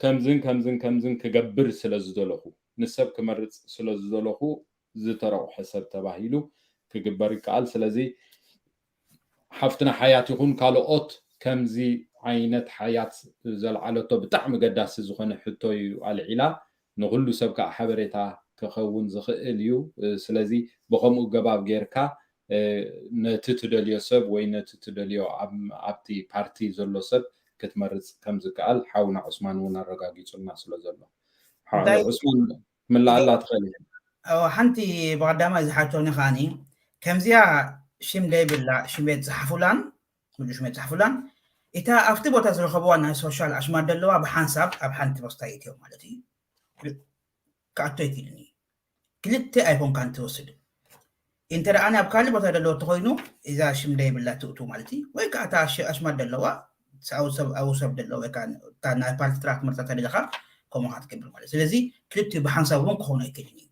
ከምዝን ከምዝን ከምዝን ክገብር ስለ ዝደለኹ ንሰብ ክመርፅ ስለ ዝደለኹ ዝተረቑሐ ሰብ ተባሂሉ ክግበር ይከኣል። ስለዚ ሓፍትና ሓያት ይኹን ካልኦት ከምዚ ዓይነት ሓያት ዘልዓለቶ ብጣዕሚ ገዳሲ ዝኾነ ሕቶ እዩ ኣልዒላ። ንኹሉ ሰብ ከዓ ሓበሬታ ክኸውን ዝኽእል እዩ። ስለዚ ብኸምኡ ገባብ ጌርካ ነቲ ትደልዮ ሰብ ወይ ነቲ ትደልዮ ኣብቲ ፓርቲ ዘሎ ሰብ ክትመርፅ ከም ዝከኣል ሓውና ዑስማን እውን ኣረጋጊፁልና ስለ ዘሎ ሓውና እንታይ- ዑስማን ምላኣላ ትኽእል እየ። ሓንቲ ብቐዳማይ ዝሓቶኒ ከዓኒ ከምዚኣ ሽም ደይብላ ሽም ቤት ዝሓፉላን ሙሉ ሽም ቤት ዝሓፉላን እታ ኣብቲ ቦታ ዝረኸብዋ ናይ ሶሻል ኣሽማት ደለዋ ብሓንሳብ ኣብ ሓንቲ ቦስታ ይእትዮም ማለት እዩ ክኣቶ ይክእልን እዩ ክልተ ኣይኮንካን ትወስድ እንተ ደኣ ኣብ ካልእ ቦታ ደለዎ ተኮይኑ እዛ ሽም ደይብላ ትእቱ ማለት እዩ ወይ ከዓ እታ ኣሽማት ደለዋ ኣብኡ ሰብ ደለዎ ወይ ከዓ ናይ ፓርቲ ጥራሕ ትመርፃ ተደለካ ከምኡ ክትገብር ማለት ስለዚ ክልቲኡ ብሓንሳብ እውን ክኾኑ ኣይክእልን እዩ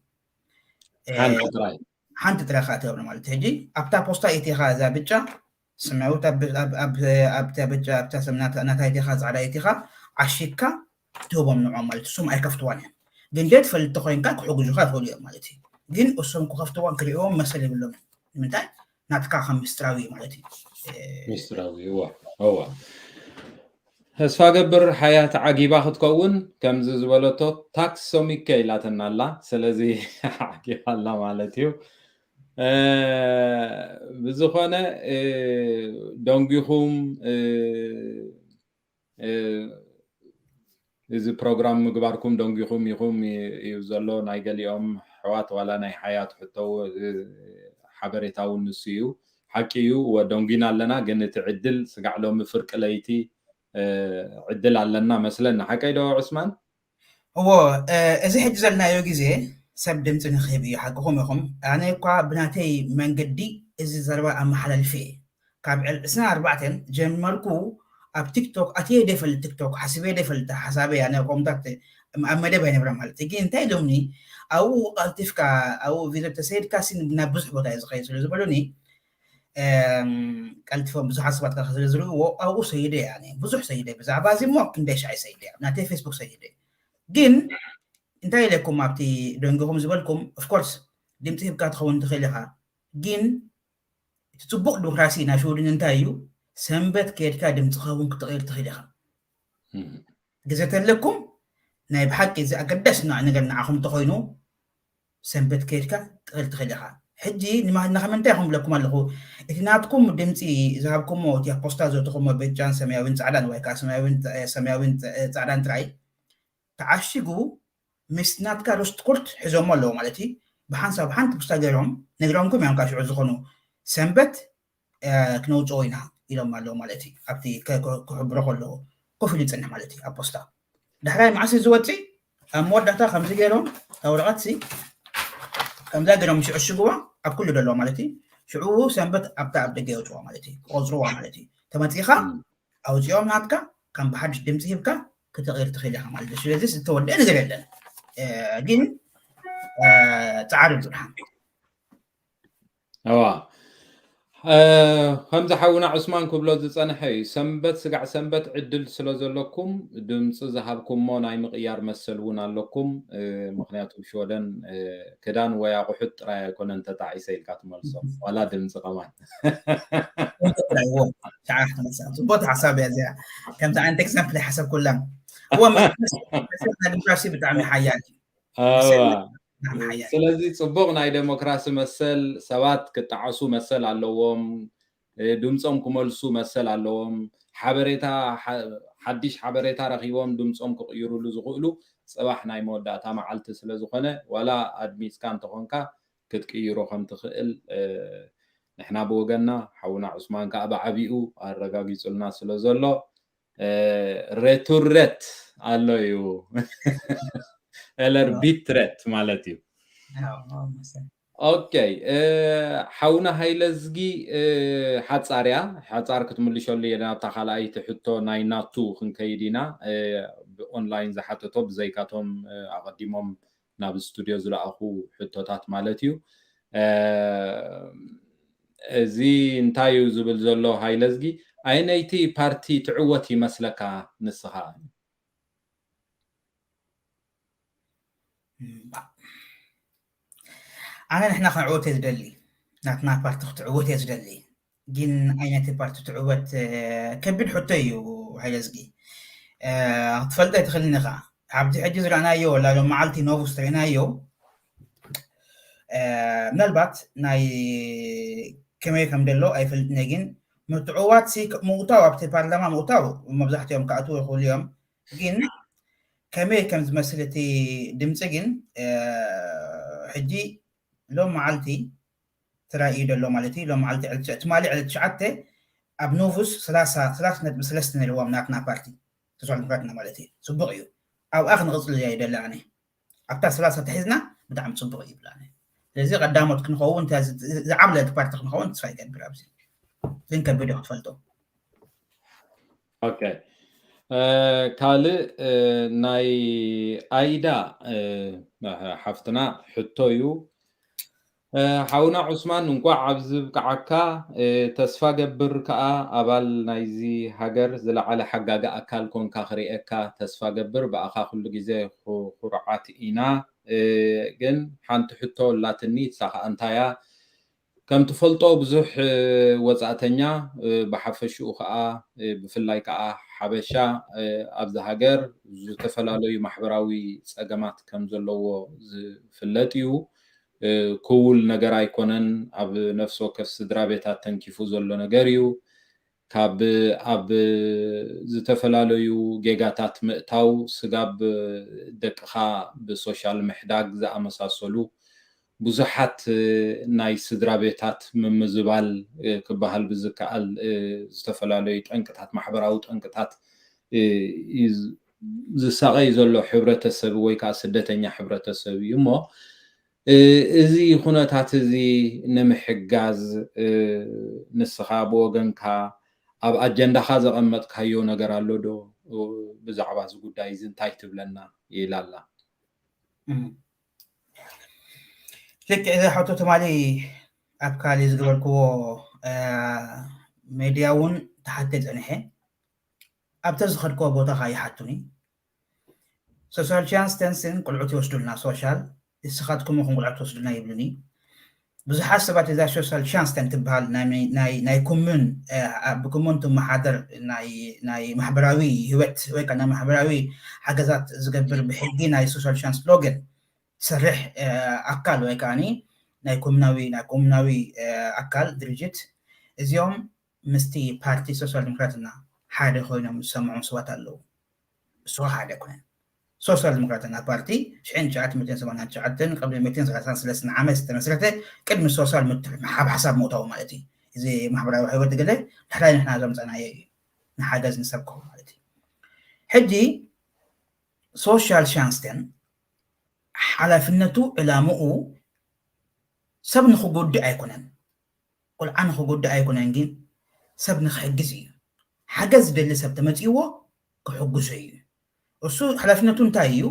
ሓንቲ ጥራይ ሓንቲ ጥራይ ከኣ ትገብረ ማለት እዩ። ሕጂ ኣብታ ፖስታ ኢቲኻ እዛ ብጫ ሰማያዊት ኣብ ኣብ ኣብ ኣብታ ብጫ ኣብታ ሰም ናታ ናታ ኢቲኻ ጻዕዳ ኢቲኻ ዓሺግካ ትህቦም ንዕኦም ማለት እዩ። እሶም ኣይከፍትዋን እዮም። ግን ደይ ትፈልጥ ተኾይንካ ክሕግዙኻ ይኽእሉ እዮም ማለት እዩ። ግን እሶም ክኸፍትዋን ክርእይዎም መሰል የብሎም። ንምንታይ? ናትካ ከም ምስጢራዊ እዩ ማለት እዩ። እ፣ ምስጢራዊ እዋ እዋ ተስፋ ገብር ሓያት ዓጊባ ክትከውን ከምዚ ዝበለቶ ታክስ ሶሚከ ኢላተና ኣላ። ስለዚ ዓጊባ ኣላ ማለት እዩ። እ፣ ብዝኾነ እ፣ ደንጊኹም እ፣ እ፣ እዚ ፕሮግራም ምግባርኩም ደንጊኹም ኢኹም እ- እዩ ዘሎ። ናይ ገሊኦም ኣሕዋት ዋላ ናይ ሓያት ሕቶ እ፣ ሓበሬታ እውን ንሱ እዩ። ሓቂ እዩ፣ ወ- ደንጊና ኣለና፣ ግን እቲ ዕድል ስጋዕ ሎሚ ፍርቂ ለይቲ እ፣ ዕድል ኣለና መስለና። ሓቀይ ዶ ዑስማን? እዎ፣ እ፣ እዚ ሕጂ ዘለናዮ ግዜ ሰብ ድምፂ ንክህብ እዩ። ሓቅኹም ኢኹም። ኣነ እኳ ብናተይ መንገዲ እዚ ዘረባ ኣመሓላልፈ እየ። ካብ ዕል ዕስራን ኣርባዕተን ጀመርኩ ኣብ ቲክቶክ ኣትየ ደፈልጥ ቲክቶክ ሓሲበ ደፈልጥ ሓሳበይ ኣነ ከምታት ኣብ መደብ ኣይነብረ ማለት እዩ። ግን እንታይ ኢሎምኒ ኣብኡ ቀልጢፍካ ኣብኡ ቪድዮ ተሰይድካ ሲ ናብ ብዙሕ ቦታ እዩ ዝኸይድ ስለ ዝበሉኒ እም፣ ቀልጢፎም ብዙሓት ሰባት ከ ስለ ዝርእዎ ኣብኡ ሰይደ እየ ኣነ ብዙሕ ሰይደ ብዛዕባ እዚ እሞ ክንደይ ሻዕ ሰይደ ኣብ ናተይ ፌስቡክ ሰይደ ግን እንታይ ኢለኩም ኣብቲ ደንግኹም ዝበልኩም ኦፍኮርስ ድምፂ ሂብካ ትኸውን ትኽእል ኢኻ ግን እቲ ፅቡቅ ዲሞክራሲ ናይ ሽወደን እንታይ እዩ ሰንበት ከየድካ ድምፅኻ እውን ክትቕይር ትኽእል ኢኻ ግዜ ተለኩም ናይ ብሓቂ እዚ ኣገዳሲ ነገር ንዓኹም እንተኮይኑ ሰንበት ከይድካ ትቕይር ትኽእል ኢኻ ሕጂ ንማህልና ከምንታይ ይኹም ብለኩም ኣለኹ እቲ ናትኩም ድምፂ ዝሃብኩሞ እቲ ኣብ ፖስታ ዘእተኹሞ ብጫን ሰማያዊን ፃዕዳን ወይ ከዓ ሰማያዊን ፃዕዳን ጥራይ ተዓሺጉ ምስ ናትካ ሮስት ኮርት ሒዞሞ ኣለዎ ማለት እዩ ብሓንሳብ ሓንቲ ፖስታ ገይሮም ነግሮምኩም እዮም ካብ ሽዑ ዝኾኑ ሰንበት ክነውፅኦ ኢና ኢሎም ኣለዎ ማለት እዩ ኣብቲ ክሕብሮ ከለዎ ኮፍ ኢሉ ይፅንሕ ማለት እዩ ኣብ ፖስታ ዳሕራይ መዓስ ዝወፅእ ኣብ መወዳእታ ከምዚ ገይሮም እታ ወረቐት ሲ ከምዛ ገይሮም ሽዑ ሽግዋ ኣብ ኩሉ ደለዋ ማለት እዩ ሽዑ ሰንበት ኣብታ ኣብ ደገ የውፅዋ ማለት እዩ ክቆፅርዋ ማለት እዩ ተመፂኻ ኣውፂኦም ናትካ ከም ብሓድሽ ድምፂ ሂብካ ክትቕይር ትኽእል ኢኻ ማለት እዩ ስለዚ ዝተወደአ ነገር የለን ግን ፃዕሪ ብዝርሓን እዋ ከምዚ ሓውና ዑስማን ክብሎ ዝፀንሐ እዩ ሰንበት ስጋዕ ሰንበት ዕድል ስለ ዘለኩም ድምፂ ዝሃብኩሞ ናይ ምቕያር መሰል እውን ኣለኩም ምክንያቱ ሽወደን ክዳን ወይ ኣቑሑት ጥራይ ኣይኮነን ተጣዒሰ ኢልካ ትመልሶ ዋላ ድምፂ ከማን ጽቡቅ ሓሳብ እያ እዚኣ ከምዚ ዓይነት ኤግዛምፕል ይሓሰብ ኩላ እዎ ዲሞክራሲ ብጣዕሚ ሓያል ስለዚ ፅቡቅ ናይ ዴሞክራሲ መሰል ሰባት ክጠዓሱ መሰል ኣለዎም ድምፆም ክመልሱ መሰል ኣለዎም ሓበሬታ ሓድሽ ሓበሬታ ረኪቦም ድምፆም ክቅይሩሉ ዝክእሉ ፅባሕ ናይ መወዳእታ መዓልቲ ስለዝኮነ ዋላ ኣድሚፅካ እንተኮንካ ክትቅይሮ ከም ትክእል ንሕና ብወገንና ሓውና ዑስማን ከዓ ብዓቢኡ ኣረጋጊፁልና ስለ ዘሎ ሬቱረት ኣሎ እዩ ኤለር ቢትረት ማለት እዩ ኦኬ ሓውና ሃይለ ዝጊ ሓፃር እያ ሓፃር ክትምልሸሉ እየ ናብታ ካልኣይቲ ሕቶ ናይ ናቱ ክንከይድ ኢና ብኦንላይን ዝሓተቶ ብዘይካቶም ኣቐዲሞም ናብ ስቱድዮ ዝለኣኹ ሕቶታት ማለት እዩ እዚ እንታይ እዩ ዝብል ዘሎ ሃይለ ዝጊ ኣይነይቲ ፓርቲ ትዕወት ይመስለካ ንስኻ ኣነ ንሕና ክንዕወት እየ ዝደሊ ናትና ፓርቲ ክትዕወት እየ ዝደሊ ግን ኣይነቲ ፓርቲ ትዕወት ከቢድ ሕቶ እዩ ሃይለ ዝጊ ክትፈልጦ ኣይትኽእልን ኢኻ ኣብዚ ሕጂ ዝረኣናዮ ወላ ሎም መዓልቲ ኖቡስ ተሪእናዮ ምናልባት ናይ ከመይ ከም ደሎ ኣይፈልጥነ ግን ምትዕዋት ምእታው ኣብቲ ፓርላማ ምእታው መብዛሕትኦም ክኣትዉ ይኽእሉ እዮም ግን ከመይ ከም ዝመስል እቲ ድምፂ ግን ሕጂ ሎም መዓልቲ ተራእዩ ደሎ ማለት እዩ ሎም መዓልቲ ትማሊ ዕለት ትሽዓተ ኣብ ኖቡስ ሰላሳ ነጥቢ ሰለስተ ነርዎም ናትና ፓርቲ ተስፋ ዲሞክራትና ማለት እዩ ፅቡቅ እዩ ኣብኣ ክንቕፅል እያ ይደሊ ኣነ ኣብታ ሰላሳ ተሒዝና ብጣዕሚ ፅቡቅ ይብል ኣነ ስለዚ ቀዳሞት ክንኸውን ዝዓብለት ፓርቲ ክንኸውን ተስፋ ይገብር ኣብዚ ግን ከቢዶ ክትፈልጦ ኦኬ ካልእ ናይ ኣይዳ ሓፍትና ሕቶ እዩ ሓውና ዑስማን፣ እንኳዕ ኣብዚ ብቅዓካ። ተስፋ ገብር ከዓ ኣባል ናይዚ ሃገር ዝለዓለ ሓጋጊ ኣካል ኮንካ ክርእየካ ተስፋ ገብር። ብኣኻ ኩሉ ግዜ ኩርዓት ኢና። ግን ሓንቲ ሕቶ ኣላትኒ። እሳ ከዓ እንታያ? ከም ትፈልጦ ብዙሕ ወፃእተኛ፣ ብሓፈሽኡ ከዓ ብፍላይ ከዓ ሓበሻ ኣብዚ ሃገር ዝተፈላለዩ ማሕበራዊ ፀገማት ከም ዘለዎ ዝፍለጥ እዩ። ክውል ነገር ኣይኮነን። ኣብ ነፍሲ ወከፍ ስድራ ቤታት ተንኪፉ ዘሎ ነገር እዩ። ካብ ኣብ ዝተፈላለዩ ጌጋታት ምእታው፣ ስጋብ ደቅኻ ብሶሻል ምሕዳግ ዝኣመሳሰሉ ብዙሓት ናይ ስድራ ቤታት ምምዝባል ክበሃል ብዝከኣል ዝተፈላለዩ ጠንቅታት፣ ማሕበራዊ ጠንቅታት ዝሳቐይ ዘሎ ሕብረተሰብ ወይ ከዓ ስደተኛ ሕብረተሰብ እዩ እሞ፣ እዚ ኩነታት እዚ ንምሕጋዝ ንስኻ ብወገንካ ኣብ ኣጀንዳኻ ዘቐመጥካዮ ነገር ኣሎ ዶ? ብዛዕባ እዚ ጉዳይ እዚ እንታይ ትብለና? ኢላ ኣላ። ልክዕ፣ እዚ ሕቶ ትማሊ ኣብ ካሊ ዝገበርክዎ ሜድያ እውን ተሓተ ፀንሐ። ኣብተ ዝኸድክዎ ቦታ ከዓ ይሓቱኒ። ሶሻል ቻንስ ተንስን ቆልዑት ይወስዱልና፣ ሶሻል ንስኻትኩም ኢኹም ቆልዑት ትወስዱልና ይብሉኒ። ብዙሓት ሰባት እዛ ሶሻል ቻንስ ተን ትበሃል ናይ ኮሙን፣ ብኮሙን ትመሓደር ናይ ማሕበራዊ ህይወት ወይ ከዓ ናይ ማሕበራዊ ሓገዛት ዝገብር ብሕጊ ናይ ሶሻል ቻንስ ሎገን ትሰርሕ ኣካል ወይ ከዓ ናይ ኮሙናዊ ናይ ኮሙናዊ ኣካል ድርጅት፣ እዚኦም ምስቲ ፓርቲ ሶሻል ዲሞክራትና ሓደ ኮይኖም ዝሰምዖም ሰባት ኣለዉ። እሱ ሓደ ኣይኮነን። ሶሻል ዲሞክራትና ፓርቲ ሽሕን ትሽዓተ ሚእትን ሰማንያን ትሽዓተን ቅድሚ ሚእትን ሰላሳን ሰለስተን ዓመት ዝተመስረተ፣ ቅድሚ ሶሻል ምትሕሓብ ሓሳብ ምእታው ማለት እዩ። እዚ ማሕበራዊ ህይወት ገለ ዳሕራይ ንሕና ዘምፀናዮ እዩ፣ ንሓገዝ ንሰብኮ ማለት እዩ። ሕጂ ሶሻል ቻንስተን ሓላፍነቱ ዕላምኡ ሰብ ንክጎድእ ኣይኮነን፣ ቆልዓ ንክጎድእ ኣይኮነን፣ ግን ሰብ ንክሕግዝ እዩ። ሓገዝ ዝደሊ ሰብ ተመፂዎ ክሕግዞ እዩ። እሱ ሓላፍነቱ እንታይ እዩ?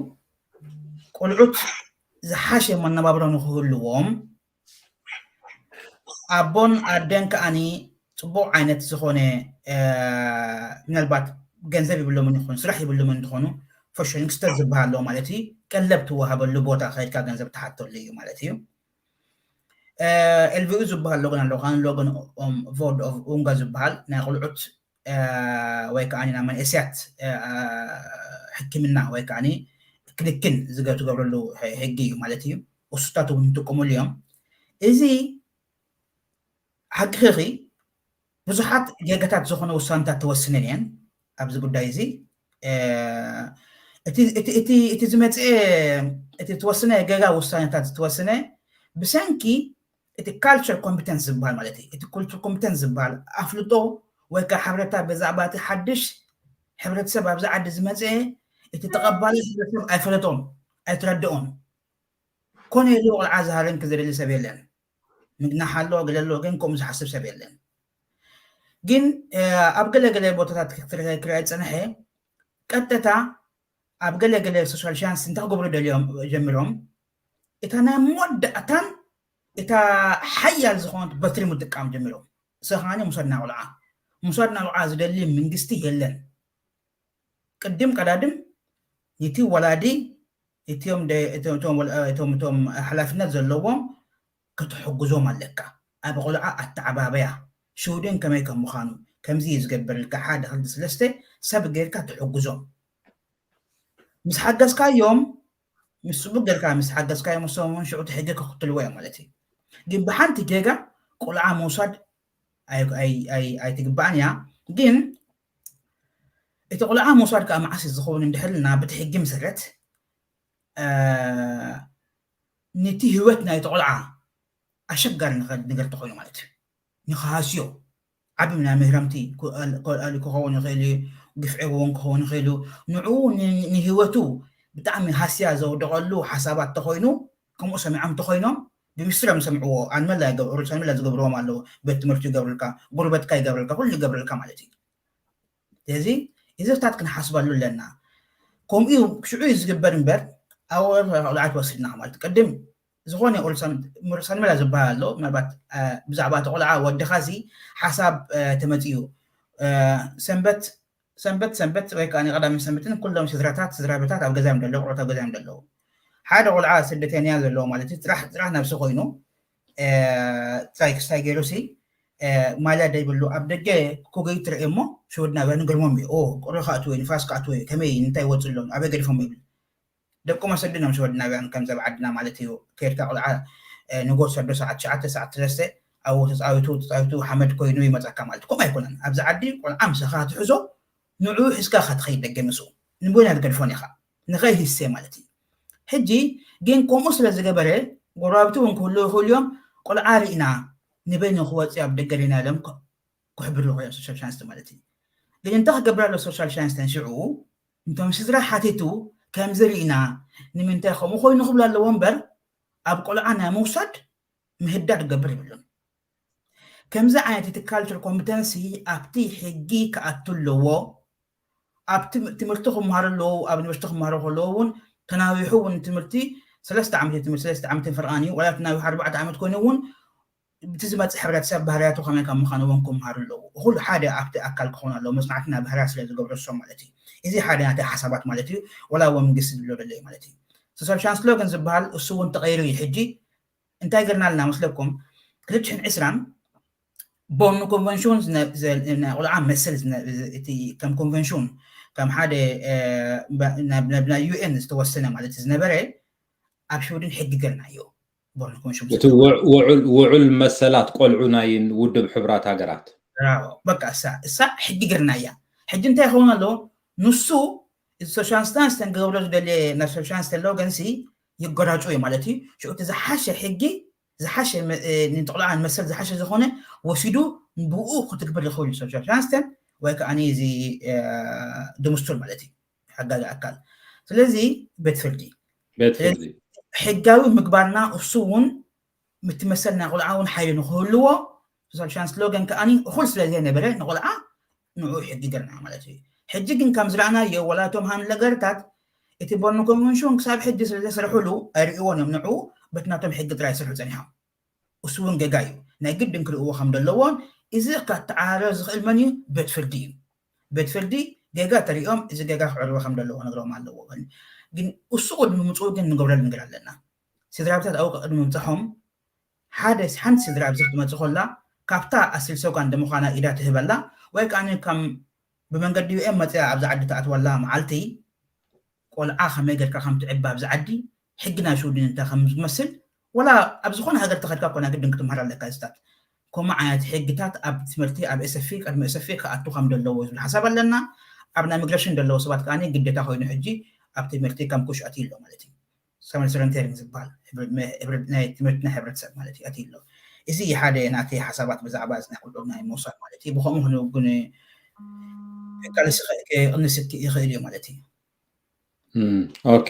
ቆልዑት ዝሓሸ መነባብሮ ንክህልዎም ኣቦን ኣደን ከዓኒ ፅቡቅ ዓይነት ዝኾነ ምናልባት ገንዘብ ይብሎምን ይኾኑ ስራሕ ይብሎምን እንትኾኑ ፈሽንግስተር ዝበሃል ኣሎ ማለት እዩ። ቀለብ ትወሃበሉ ቦታ ከድካ ገንዘብ ትሓተሉ እዩ ማለት እዩ። ኤልቪኡ ዝበሃል ሎገን ኣሎ፣ ሎገን ቮድ ኦፍ ኡንጋ ዝበሃል ናይ ቆልዑት ወይ ከዓ ናይ መንእሰያት ሕክምና ወይ ከዓ ክንክን ዝገብረሉ ሕጊ እዩ ማለት እዩ። እሱታት እውን ይጥቀሙሉ እዮም። እዚ ሓቅኺ ብዙሓት ጌጋታት ዝኾነ ውሳነታት ተወስነን እየን ኣብዚ ጉዳይ እዚ። እቲ ዝመፅአ እቲ ተወስነ ጌጋ ውሳነታት ዝተወስነ ብሰንኪ እቲ ካልቸር ኮምፒተንስ ዝበሃል ማለት እዩ። እቲ ኩልቸር ኮምፒተንስ ዝበሃል ኣፍልጦ ወይ ከዓ ሓበሬታ ብዛዕባ እቲ ሓድሽ ሕብረተሰብ ኣብዚ ዓዲ ዝመፅአ እቲ ተቐባሊ ሕብረተሰብ ኣይፈለጦን ኣይተረድኦን። ኮነ ኢሉ ቆልዓ ዝሃርም ክዝደሊ ሰብ የለን። ምግናሕ ኣሎ ገለ ኣሎ፣ ግን ከምኡ ዝሓስብ ሰብ የለን። ግን ኣብ ገለገለ ቦታታት ክረአ ዝፀንሐ ቀጥታ ኣብ ገለገለ ሶሻል ቻንስ እንታይ ክገብሩ ደልዮም ጀሚሮም እታ ናይ መወዳእታን እታ ሓያል ዝኾነት በትሪ ምጥቃም ጀሚሮም። እሰ ከዓኒ ምውሳድ ናይ ቆልዓ ምውሳድ ናይ ቆልዓ ዝደሊ መንግስቲ የለን። ቅድም ቀዳድም ንቲ ወላዲ እቶም ሓላፍነት ዘለዎም ክትሕግዞም ኣለካ። ኣብ ቆልዓ ኣተዓባበያ ሽውድን ከመይ ከም ምዃኑ ከምዚ እዩ ዝገብረልካ ሓደ ክልተ ሰለስተ ሰብ ጌርካ ትሕግዞም። ምስ ሓገዝካዮም ምስ ፅቡቅ ጌርካ ምስ ሓገዝካዮም እሶም እውን ሽዑ ሕጊ ክክትልዎ እዮም ማለት እዩ። ግን ብሓንቲ ጌጋ ቆልዓ ምውሳድ ኣይትግባእን እያ። ግን እቲ ቆልዓ ምውሳድ ከዓ መዓስ ዝኸውን እንድሕልና በቲ ሕጊ መሰረት ንቲ ህይወት ናይቲ ቆልዓ ኣሸጋሪ ነገር ተኮይኑ ማለት እዩ። ንክሃስዮ ዓቢ ናይ ምህረምቲ ክኸውን ይኽእል እዩ፣ ግፍዒ እውን ክኸውን ይኽእል እዩ። ንዕኡ ንህይወቱ ብጣዕሚ ሃስያ ዘውደቐሉ ሓሳባት ተኮይኑ ከምኡ ሰሚዖም ተኮይኖም ብምስጢር እዮም ዝሰምዕዎ። ኣንመላ ይገብሩ ሰንመላ ዝገብርዎም ኣለዉ። ቤት ትምህርቲ ይገብርልካ፣ ጉርበትካ ይገብርልካ፣ ኩሉ ይገብርልካ ማለት እዩ። ስለዚ እዚታት ክንሓስበሉ ኣለና። ከምኡ እዩ ሽዑ እዩ ዝግበር እምበር ኣብ ቆልዓ ትወስድና ማለት ቅድም ዝኾነ ኦልሰን ምሩሳን መላ ዝበሃል ኣሎ። ምናልባት ብዛዕባ እቲ ቆልዓ ወድኻ ሲ ሓሳብ ተመፅኡ ሰንበት ሰንበት ሰንበት ወይ ከዓ ቀዳምን ሰንበትን ኩሎም ስድራታት ስድራ ቤታት ኣብ ገዛ እዮም ዘለዉ፣ ቆልዑት ኣብ ገዛ እዮም ዘለዉ። ሓደ ቆልዓ ስደተኛ ዘለዎ ማለት እዩ፣ ጥራሕ ጥራሕ ነብሲ ኮይኑ እንታይ ክስታይ ገይሩ ሲ ማልያ ደይብሉ ኣብ ደገ ኮገይ ትርኢ እሞ ሽወድናውያን ግርሞም እዩ። ቆሎ ካእትዎ ንፋስ ካእትዎ ከመይ እንታይ ይወፅእ ኣሎ ኣበይ ገዲፎም ይብል። ደቁ መሰዲ ኖም ሽወድናውያን ከም ዘብ ዓድና ማለት እዩ። ከይድካ ቆልዓ ንጎ ሰዶ ሰዓት ትሽዓተ ሰዓት ሰለስተ ኣብኡ ተፃዊቱ ተፃዊቱ ሓመድ ኮይኑ ይመፀካ ማለት ከምኡ ኣይኮነን። ኣብዚ ዓዲ ቆልዓ ምሳኻ ትሕዞ ንዑ ሒዝካ ኢኻ ትኸይድ ደገ ምስኡ ንቦይና ትገድፎን ኢኻ ንኸይህሰ ማለት እዩ። ሕጂ ግን ከምኡ ስለ ዝገበረ ጎረባብቲ እውን ክህልዉ ይኽእሉ እዮም። ቆልዓ ርኢና ንበይኑ ክወፅእ ኣብ ደገ ርኢና ኢሎም ክሕብሩ ይኽእሉ እዮም ሶሻል ሳይንስ ማለት እዩ። ግን እንታይ ክገብር ኣሎ ሶሻል ሳይንስ ተንሽዑ እንቶም ስድራ ሓቲቱ ከምዚ ርኢና ንምንታይ ከምኡ ኮይኑ ክብሉ ኣለዎ እምበር ኣብ ቆልዓ ናይ ምውሳድ ምህዳድ ክገብር የብሉን። ከምዚ ዓይነት እቲ ካልቸር ኮምፒተንሲ ኣብቲ ሕጊ ክኣቱ ኣለዎ። ኣብቲ ትምህርቲ ክመሃሩ ኣለዉ ኣብ ዩኒቨርሲቲ ክመሃሩ ከለዉ እውን ተናዊሑ እውን ትምህርቲ ሰለስተ ዓመት ትምህርቲ ሰለስተ ዓመት ፈርቓን እዩ ዋላ ተናዊሑ ኣርባዕተ ዓመት ኮይኑ እውን እቲ ዝመፅእ ሕብረተሰብ ባህርያቱ ከመይ ካብ ምዃኑ እውን ክመሃሩ ኣለዉ። እኹል ሓደ ኣብቲ ኣካል ክኾኑ ኣለዉ መፅናዕትና ባህርያ ስለ ዝገብረሶም ማለት እዩ። እዚ ሓደ ናተይ ሓሳባት ማለት እዩ። ወላ እውን መንግስቲ ዝብሎ ደለዩ ማለት እዩ። ሶሻል ቻንስሎ ግን ዝበሃል እሱ እውን ተቐይሩ እዩ። ሕጂ እንታይ ገርና ኣለና መስለኩም? ክልተ ሽሕን ዕስራን ቦርን ኮንቨንሽን ናይ ቆልዓ መስል እቲ ከም ኮንቨንሽን ከም ሓደ ናይ ዩኤን ዝተወሰነ ማለት ዝነበረ ኣብ ሽውድን ሕጊ ገርናዮ። ቦርን ኮንቨንሽን እቲ ውዑል መሰላት ቆልዑ ናይ ውድብ ሕብራት ሃገራት በቃ እሳ ሕጊ ገርናያ። ሕጂ እንታይ ይኸውን ኣለዎ ንሱ እዚ ሶሻል ስታንስ ተንገብሮ ዝደልየ ናይ ሶሻል ስታንስ ኣለዎ ገንሲ ይጎራጩ እዩ ማለት እዩ። ሽዑ እቲ ዝሓሸ ሕጊ ዝሓሸ ንጥቕልዓን መሰል ዝሓሸ ዝኾነ ወሲዱ ብኡ ክትግብር ዝኽእል እዩ ሶሻል ቻንስተን ወይ ከዓ እዚ ድምስቱር ማለት እዩ። ሕጋዊ ኣካል ስለዚ ቤት ፍርዲ ቤት ፍርዲ ሕጋዊ ምግባርና እሱ እውን ምትመሰል ናይ ቆልዓ እውን ሓይሊ ንክህልዎ ሶሻል ቻንስ ሎገን ከዓ እኹል ስለ ዘይነበረ ንቆልዓ ንዑ ሕጊ ገርና ማለት እዩ። ሕጂ ግን ከም ዝረኣናዮ ወላቶም ሃን ለገርታት እቲ ቦርን ኮንቨንሽን ክሳብ ሕጂ ስለ ዘስርሕሉ ኣይርእዎን እዮም። ንዑ በቲ ናቶም ሕጊ ጥራይ ይስርሑ ፀኒሖም። እሱ እውን ገጋ እዩ። ናይ ግድን ክርእዎ ከም ዘለዎን እዚ ከተዓራርዮ ዝኽእል መን እዩ? ቤት ፍርዲ እዩ። ቤት ፍርዲ ገጋ ተሪኦም እዚ ገጋ ክዕርቦ ከም ዘለዎ ነግሮም ኣለዎ። ግን እሱ ቅድሚ ምፅኡ ግን ንገብረሉ ነገር ኣለና። ስድራ ቤታት ኣብኡ ቅድሚ ምብፅሖም ሓደ ሓንቲ ስድራ ኣብዚ ክትመፅእ ከላ ካብታ ኣስል ሰጓን ድምዃና ኢዳ ትህበላ ወይ ከዓ ከም ብመንገዲ ዩኤን መፅያ ኣብዚ ዓዲ ትኣትወላ መዓልቲ ቆልዓ ከመይ ጌርካ ከም ትዕቢ ኣብዚ ዓዲ ሕጊ ናይ ሽውድን እንታይ ከም ዝመስል ወላ ኣብ ዝኾነ ሃገር ተኸድካ ኮና ግድን ክትምሃር ኣለካ። እዚታት ከምኡ ዓይነት ሕግታት ኣብ ትምህርቲ ኣብ ኤሰፊ ቅድሚ ኤሰፊ ክኣቱ ከም ዘለዎ ዝብል ሓሳብ ኣለና። ኣብ ናይ ሚግሬሽን ዘለዉ ሰባት ከዓ ግዴታ ኮይኑ ሕጂ ኣብ ትምህርቲ ከም ኩሽ ኣትዩ ኣሎ ማለት እዩ። ሰመር ሰረንቴሪን ዝበሃል ናይ ትምህርቲ ናይ ሕብረተሰብ ማለት እዩ ኣትዩ ኣሎ። እዚ ሓደ ናተይ ሓሳባት ብዛዕባ እዚ ናይ ቁልዑ ናይ ምውሳድ ማለት እዩ። ብኸምኡ ክንውግን ካልሲ ክቕንስ ይኽእል እዩ ማለት እዩ። ኦኬ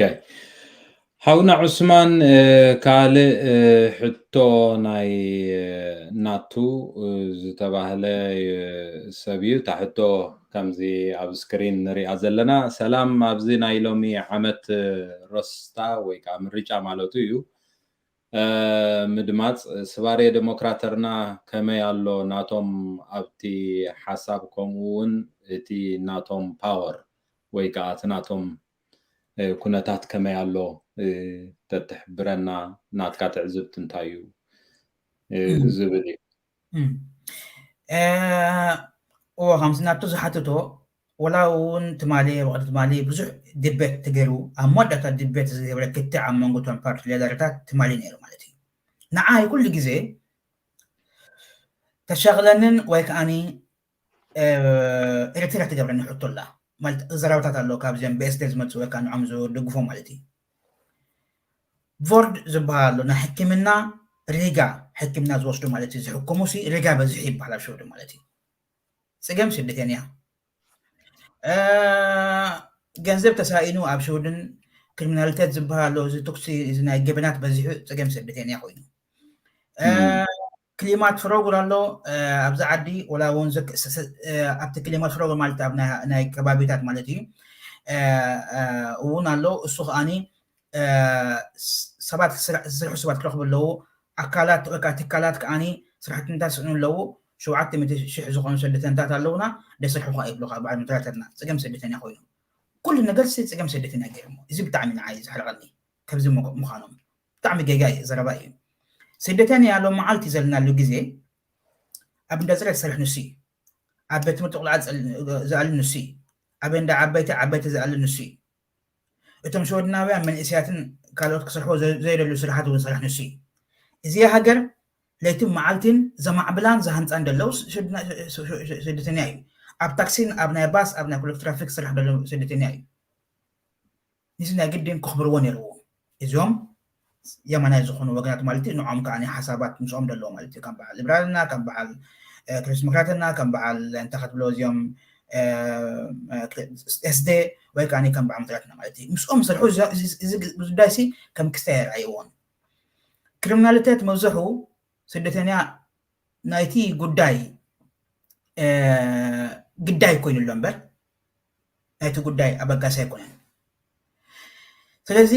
ሓውና ዑስማን ካልእ ሕቶ ናይ ናቱ ዝተባህለ ሰብ እዩ። እታ ሕቶ ከምዚ ኣብ ስክሪን ንሪኣ ዘለና። ሰላም፣ ኣብዚ ናይ ሎሚ ዓመት ሮስታ ወይ ከዓ ምርጫ ማለቱ እዩ ምድማፅ ስባሬ ዴሞክራተርና ከመይ ኣሎ ናቶም ኣብቲ ሓሳብ ከምኡ እውን እቲ ናቶም ፓወር ወይ ከዓ እቲ ናቶም ኩነታት ከመይ ኣሎ ተትሕብረና ናትካ ትዕዝብቲ እንታይ እዩ ዝብል እዩ። እዎ ከምዚ ናቱ ዝሓትቶ ወላ እውን ትማሊ ወቅቲ ትማሊ ብዙሕ ድቤት ተገይሩ ኣብ መወዳእታ ድቤት ዝገብረ ክትዕ ኣብ መንጎ እቶም ፓርቲ ሌደርታት ትማሊ ነይሩ ማለት እዩ። ንዓይ ኩሉ ግዜ ተሻቕለንን ወይ ከዓኒ ኤርትራ ትገብረኒ ሕቶ ኣላ ማለት ዘረባታት ኣሎ ካብዚኦም ብኤስደል ዝመፁ ወይ ከዓ ንዖም ዝድግፎ ማለት እዩ። ቦርድ ዝበሃል ኣሎ ናይ ሕክምና ሪጋ ሕክምና ዝወስዱ ማለት እዩ ዝሕክሙ ሲ ሪጋ በዚሑ ይበሃል ኣብ ሽወደን ማለት እዩ። ፅገም ስደተኛ ገንዘብ ተሳኢኑ ኣብ ሽወደን ክሪሚናልተት ዝበሃል ኣሎ እዚ ቶክሲ እዚ ናይ ገበናት በዚሑ ፅገም ስደተኛ ኮይኑ ክሊማት ፍሮጉር ኣሎ ኣብዚ ዓዲ ወላ እውን ኣብቲ ክሊማት ፍሮጉር ማለት ኣብ ናይ ከባቢታት ማለት እዩ እውን ኣሎ እሱ ከዓኒ ሰባት ዝስርሑ ሰባት ክረኽቡ ኣለዉ። ኣካላት ወይ ከዓ ትካላት ከዓኒ ስራሕተኛታት ስእኑ ኣለዉ። ሸውዓተ ሚእቲ ሽሕ ዝኾኑ ስደተኛታት ኣለዉና፣ ደስርሑ ከዓ ይብሉ ከዓ በዓል መተዳደርና። ጸገም ስደተኛ ኮይኑ ኩሉ ነገር ሲ ጸገም ስደተኛ ገይሮሞ። እዚ ብጣዕሚ ንዓይ ዘሕርቐኒ ከምዚ ምዃኖም። ብጣዕሚ ጌጋ እዩ፣ ዘረባ እዩ። ስደተኛ ሎም መዓልቲ ዘለናሉ ግዜ ኣብ እንዳ ጽሬት ዝሰርሕ ንሱ እዩ። ኣብ ቤት ትምህርቲ ቆልዓ ዝኣሊ ንሱ እዩ። ኣብ እንዳ ዓበይቲ ዓበይቲ ዝኣሊ ንሱ እዩ። እቶም ሽወደናውያን መንእሰያትን ካልኦት ክሰርሕዎ ዘይደልዩ ስራሓት እውን ዝሰርሕ ንሱ እዩ። እዚኣ ሃገር ለይትን መዓልትን ዘማዕብላን ዝሃንፃን ዘለዉ ስደተኛ እዩ። ኣብ ታክሲን ኣብ ናይ ባስ ኣብ ናይ ኮሌክቲቭ ትራፊክ ዝሰርሕ ዘሎ ስደተኛ እዩ። ንዚ ናይ ግድን ክኽብርዎ ነይርዎ። እዚኦም የማናይ ዝኾኑ ወገናት ማለት እዩ። ንዖም ከዓ ሓሳባት ምስኦም ደለዎ ማለት እዩ። ከም በዓል እብራልና ከም በዓል ክሪስ ምክራትና ከም በዓል እንታይ ክትብሎ እዚኦም ኤስዴ ወይ ከዓ ከም በዓል ምክራትና ማለት እዩ። ምስኦም ሰርሑ እዚ ጉዳይ ሲ ከም ክስታይ ኣይረኣይዎን። ክሪሚናልቴት መብዝሑ ስደተኛ ናይቲ ጉዳይ ግዳይ ኮይኑ ኣሎ እምበር ናይቲ ጉዳይ ኣበጋሲ ኣይኮነን። ስለዚ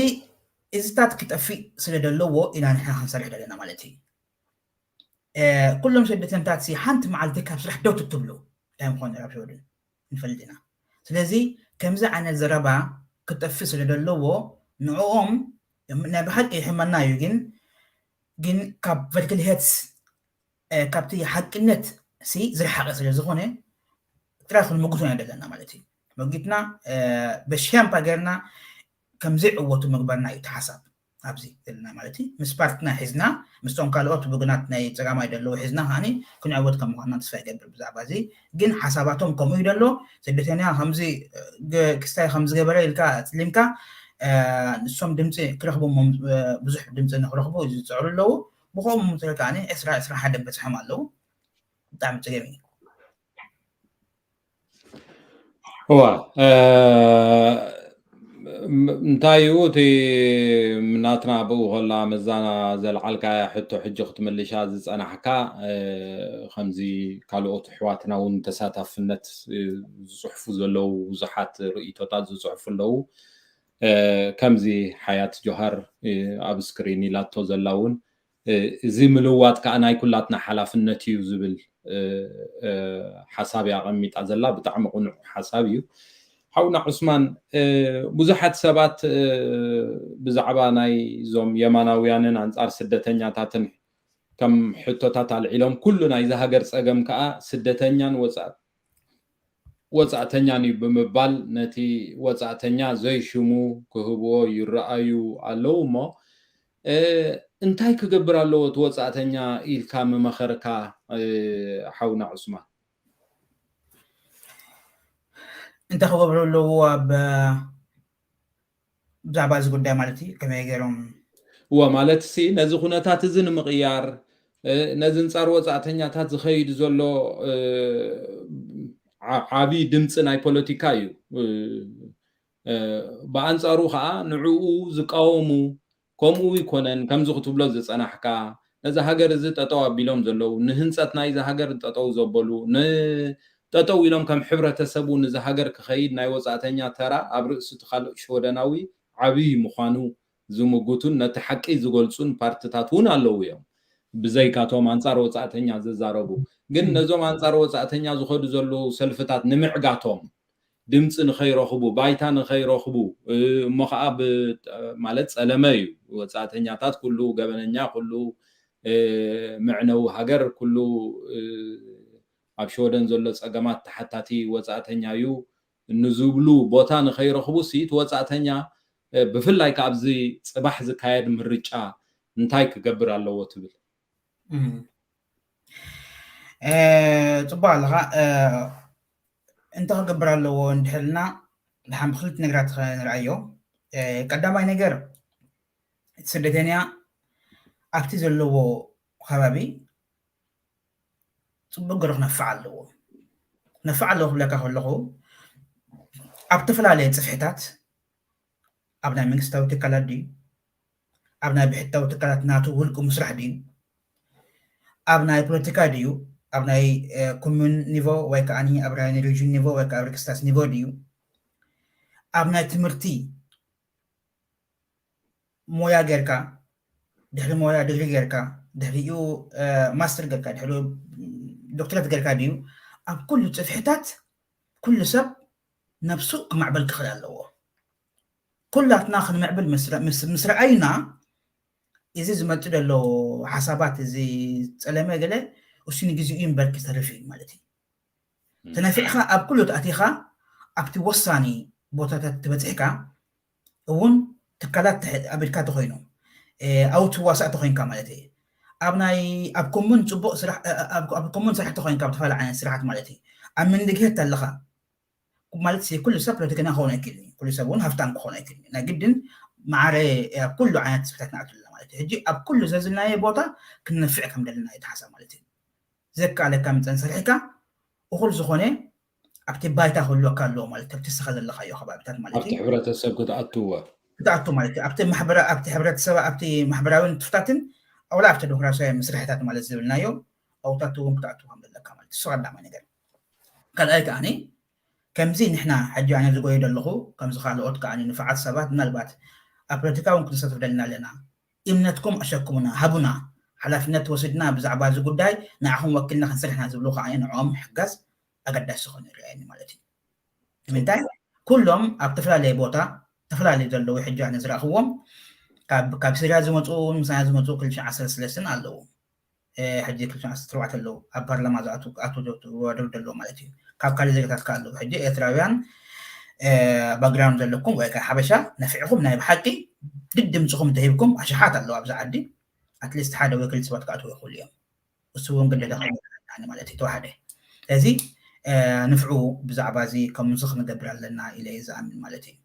እዚታት ክጠፍእ ስለ ዘለዎ ኢና ንሕና ክንሰርሕ ዘለና ማለት እዩ። ኩሎም ስደተኛታት ሓንቲ መዓልቲ ካብ ስራሕ ደው ትትብሉ እንታይ ምኾኑ ኣብ ሽወደን ንፈልጥ ኢና። ስለዚ ከምዚ ዓይነት ዘረባ ክጠፍእ ስለ ዘለዎ ንዕኦም ናይ ብሓቂ ይሕመና እዩ፣ ግን ግን ካብ ቨርክልሄትስ ካብቲ ሓቅነት ሲ ዝረሓቐ ስለ ዝኾነ ጥራይ ክንምጉቶ ኢና ዘለና ማለት እዩ። መጊትና በሽያምፓ ገርና ከምዘይዕወቱ ምግባርና እዩ ተሓሳብ ኣብዚ ዘለና ማለት እዩ። ምስ ፓርትና ሒዝና ምስቶም ካልኦት ብግናት ናይ ጸጋማይ ደለዉ ሒዝና ከዓኒ ክንዕወት ከም ምዃንና ተስፋ ይገብር። ብዛዕባ እዚ ግን ሓሳባቶም ከምኡ እዩ ደሎ። ስደተኛ ከምዚ ክስታይ ከምዝገበረ ኢልካ ኣጽሊምካ ንሶም ድምፂ ክረኽቡ ብዙሕ ድምፂ ንክረኽቡ ዝፅዕሩ ኣለዉ። ብኸምኡ መሰረት ከዓኒ ዕስራ ዕስራ ሓደ በፅሖም ኣለዉ። ብጣዕሚ ፀገም እዩ። እዋ እንታይ እዩ እቲ ናትና ብኡ ከላ መዛና ዘልዓልካያ ሕቶ ሕጂ ክትምልሻ ዝፀናሕካ ከምዚ ካልኦት ኣሕዋትና እውን ተሳታፍነት ዝፅሕፉ ዘለዉ ብዙሓት ርእይቶታት ዝፅሕፉ ኣለዉ። ከምዚ ሓያት ጆሃር ኣብ ስክሪን ኢላቶ ዘላ እውን እዚ ምልዋጥ ከዓ ናይ ኩላትና ሓላፍነት እዩ ዝብል ሓሳብ እያ ኣቐሚጣ ዘላ። ብጣዕሚ ቅኑዕ ሓሳብ እዩ። ሓውና ዑስማን ብዙሓት ሰባት ብዛዕባ ናይ እዞም የማናውያንን ኣንጻር ስደተኛታትን ከም ሕቶታት ኣልዒሎም ኩሉ ናይዚ ሃገር ጸገም ከዓ ስደተኛን ወጻእተኛን እዩ ብምባል ነቲ ወጻእተኛ ዘይሽሙ ክህብዎ ይረኣዩ ኣለዉ እሞ እንታይ ክገብር ኣለዎ እቲ ወጻእተኛ ኢልካ ምመኸርካ ሓውና ዑስማን? እንታይ ክገብሩ ኣለዎ ኣብ ብዛዕባ እዚ ጉዳይ ማለት እዩ ከመይ ገይሮም እወ ማለት ሲ ነዚ ኩነታት እዚ ንምቕያር ነዚ ንጻር ወጻእተኛታት ዝኸይድ ዘሎ ዓብዪ ድምፂ ናይ ፖለቲካ እዩ። ብኣንፃሩ ከዓ ንዕኡ ዝቃወሙ ከምኡ ይኮነን ከምዚ ክትብሎ ዝፀናሕካ ነዚ ሃገር እዚ ጠጠው ኣቢሎም ዘለዉ ንህንፀት ናይዚ ሃገር ጠጠው ዘበሉ ጠጠው ኢሎም ከም ሕብረተሰቡ ንዚ ሃገር ክኸይድ ናይ ወፃእተኛ ተራ ኣብ ርእሲ እቲ ካልእ ሽወደናዊ ዓብዪ ምዃኑ ዝምጉቱን ነቲ ሓቂ ዝገልፁን ፓርትታት እውን ኣለዉ እዮም። ብዘይካቶም ኣንፃር ወፃእተኛ ዝዛረቡ ግን ነዞም ኣንፃር ወፃእተኛ ዝኸዱ ዘለዉ ሰልፍታት ንምዕጋቶም ድምፂ ንኸይረኽቡ ባይታ ንኸይረኽቡ እሞ ከዓ ማለት ፀለመ እዩ። ወፃእተኛታት ኩሉ ገበነኛ ኩሉ መዕነዊ ሃገር ኩሉ ኣብ ሸወደን ዘሎ ፀገማት ተሓታቲ ወፃእተኛ እዩ ንዝብሉ ቦታ ንኸይረኽቡ ሲ እቲ ወፃእተኛ ብፍላይ ከ ኣብዚ ፅባሕ ዝካየድ ምርጫ እንታይ ክገብር ኣለዎ ትብል? ፅቡቅ ኣለኻ። እንታይ ክገብር ኣለዎ እንድሕልና ድሓን ብክልቲ ነገራት ንርኣዮ። ቀዳማይ ነገር ስደተኛ ኣብቲ ዘለዎ ከባቢ ፅቡቅ ገሩ ክነፍዕ ኣለዎ። ክነፍዕ ኣለዎ ክብለካ ከለኹ ኣብ ዝተፈላለየ ፅፍሕታት ኣብ ናይ መንግስታዊ ትካላት ድዩ ኣብ ናይ ብሕታዊ ትካላት ናቱ ውልቁ ምስራሕ ድዩ ኣብ ናይ ፖለቲካ ድዩ ኣብ ናይ ኮሙን ኒቮ ወይ ከዓ ኣብ ናይ ሪጅን ኒቮ ወይ ከዓ ሪክስታስ ኒቮ ድዩ ኣብ ናይ ትምህርቲ ሞያ ጌርካ ድሕሪ ሞያ ዲግሪ ጌርካ፣ ድሕሪኡ ማስተር ጌርካ፣ ድሕሪ ዶክትሬት ጌርካ ድዩ? ኣብ ኩሉ ጽፍሕታት ኩሉ ሰብ ነብሱ ክምዕብል ክኽእል ኣለዎ። ኩላትና ክንምዕብል ምስ ምስ- ምስ ረኣይና፣ እዚ ዝመጽእ ዘሎ ሓሳባት፣ እዚ ጸለመ ገለ፣ እሱ ንግዚኡ እዩ እምበር ክተርፍ እዩ ማለት እዩ። ተነፊዕካ ኣብ ኩሉ ተኣቲኻ ኣብቲ ወሳኒ ቦታታት ትበጽሕካ እውን ትካላት ትሕ- ኣቢልካ ተኾይኑ፣ እ፣ ኣብኡ ትዋሳእ ተኾይንካ ማለት እዩ። ኣብ ናይ ኣብ ኮሙን ጽቡቕ ስራሕ እ፣ ኣብ ኣብ ኮሙን ስራሕ ተኾይንካ፣ ኣብ ተፈላለየ ዓይነት ስራሓት ማለት እዩ። ኣብ መንግሄት ኣለኻ ማለት ሲ ኩሉ ሰብ ፖለቲከኛ ክኸውን ኣይክእልን እዩ። ኩሉ ሰብ እውን ሃፍታም ክኸውን ኣይክእልን እዩ። ናይ ግድን ማዕረ ኣብ ኩሉ ዓይነት ስፍታት ንኣቱ ኣለና ማለት እዩ። ሕጂ ኣብ ኩሉ ዘዝልናዮ ቦታ ክንነፍዕ ከም ዘለና እዩ ተሓሳብ ማለት እዩ። ዘከኣለካ መጠን ሰሪሕካ እኹል ዝኾነ ኣብቲ ባይታ ክህልወካ ኣለዎ ማለት እዩ። ኣብቲ ስኻ ዘለኻዮ ከባቢታት ማለት ኣብቲ እዩ። ሕብረተሰብ ክትኣትዎ ክትኣቱ ማለት እዩ። ኣብቲ ማሕበራ ኣብቲ ሕብረተሰብ ኣብቲ ማሕበራዊ ንጥፍታትን ኣውላ ኣብቲ ዲሞክራሲያዊ መስርሕታት ማለት ዝብልናዮ ኣብታት እውን ክትኣቱ ከም ዘለካ ማለት እዩ። እሱ ቀዳማይ ነገር። ካልኣይ ከዓኒ ከምዚ ንሕና ሕጂ ኣነ ዝጎዩ ዘለኹ ከምዚ ካልኦት ከዓኒ ንፉዓት ሰባት ምናልባት ኣብ ፖለቲካ እውን ክንሳተፍ ደልና ኣለና። እምነትኩም ኣሸክሙና ሃቡና፣ ሓላፍነት ወሲድና ብዛዕባ እዚ ጉዳይ ንዓኹም ወኪልና ክንሰርሕና ዝብሉ ከዓኒ ንዕኦም ምሕጋዝ ኣገዳሲ ዝኾነ ይረኣየኒ ማለት እዩ። ንምንታይ ኩሎም ኣብ ተፈላለየ ቦታ ተፈላለዩ ዘለዉ ሕጂ ኣነ ዝረእኽዎም ካብ ካብ ሲርያ ዝመፁ ምሳና ዝመፁ ክልተ ዓሰርተ ሰለስተ ኣለዉ። እ፣ ሕጂ ክልተ ዓሰርተ ኣርባዕተ ኣለዉ ኣብ ፓርላማ ዝኣቱ ኣቱ ዝወዳደሩ ዘለዉ ማለት እዩ። ካብ ካልእ ዜጋታት ከ ኣለዉ። ሕጂ ኤርትራውያን እ፣ ባክግራውንድ ዘለኩም ወይ ከዓ ሓበሻ ነፊዕኹም ናይ ብሓቂ ድድ ድምፅኹም ተሂብኩም ኣሽሓት ኣለዉ ኣብዚ ዓዲ። ኣትሊስት ሓደ ወይ ክልተ ሰባት ክኣትዉ ይኽእሉ እዮም። እሱ እውን ግደዳ ማለት እዩ ተዋሕደ። ስለዚ እ፣ ንፍዑ ብዛዕባ እዚ ከምዚ ክንገብር ኣለና ኢለ እየ ዝኣምን ማለት እዩ።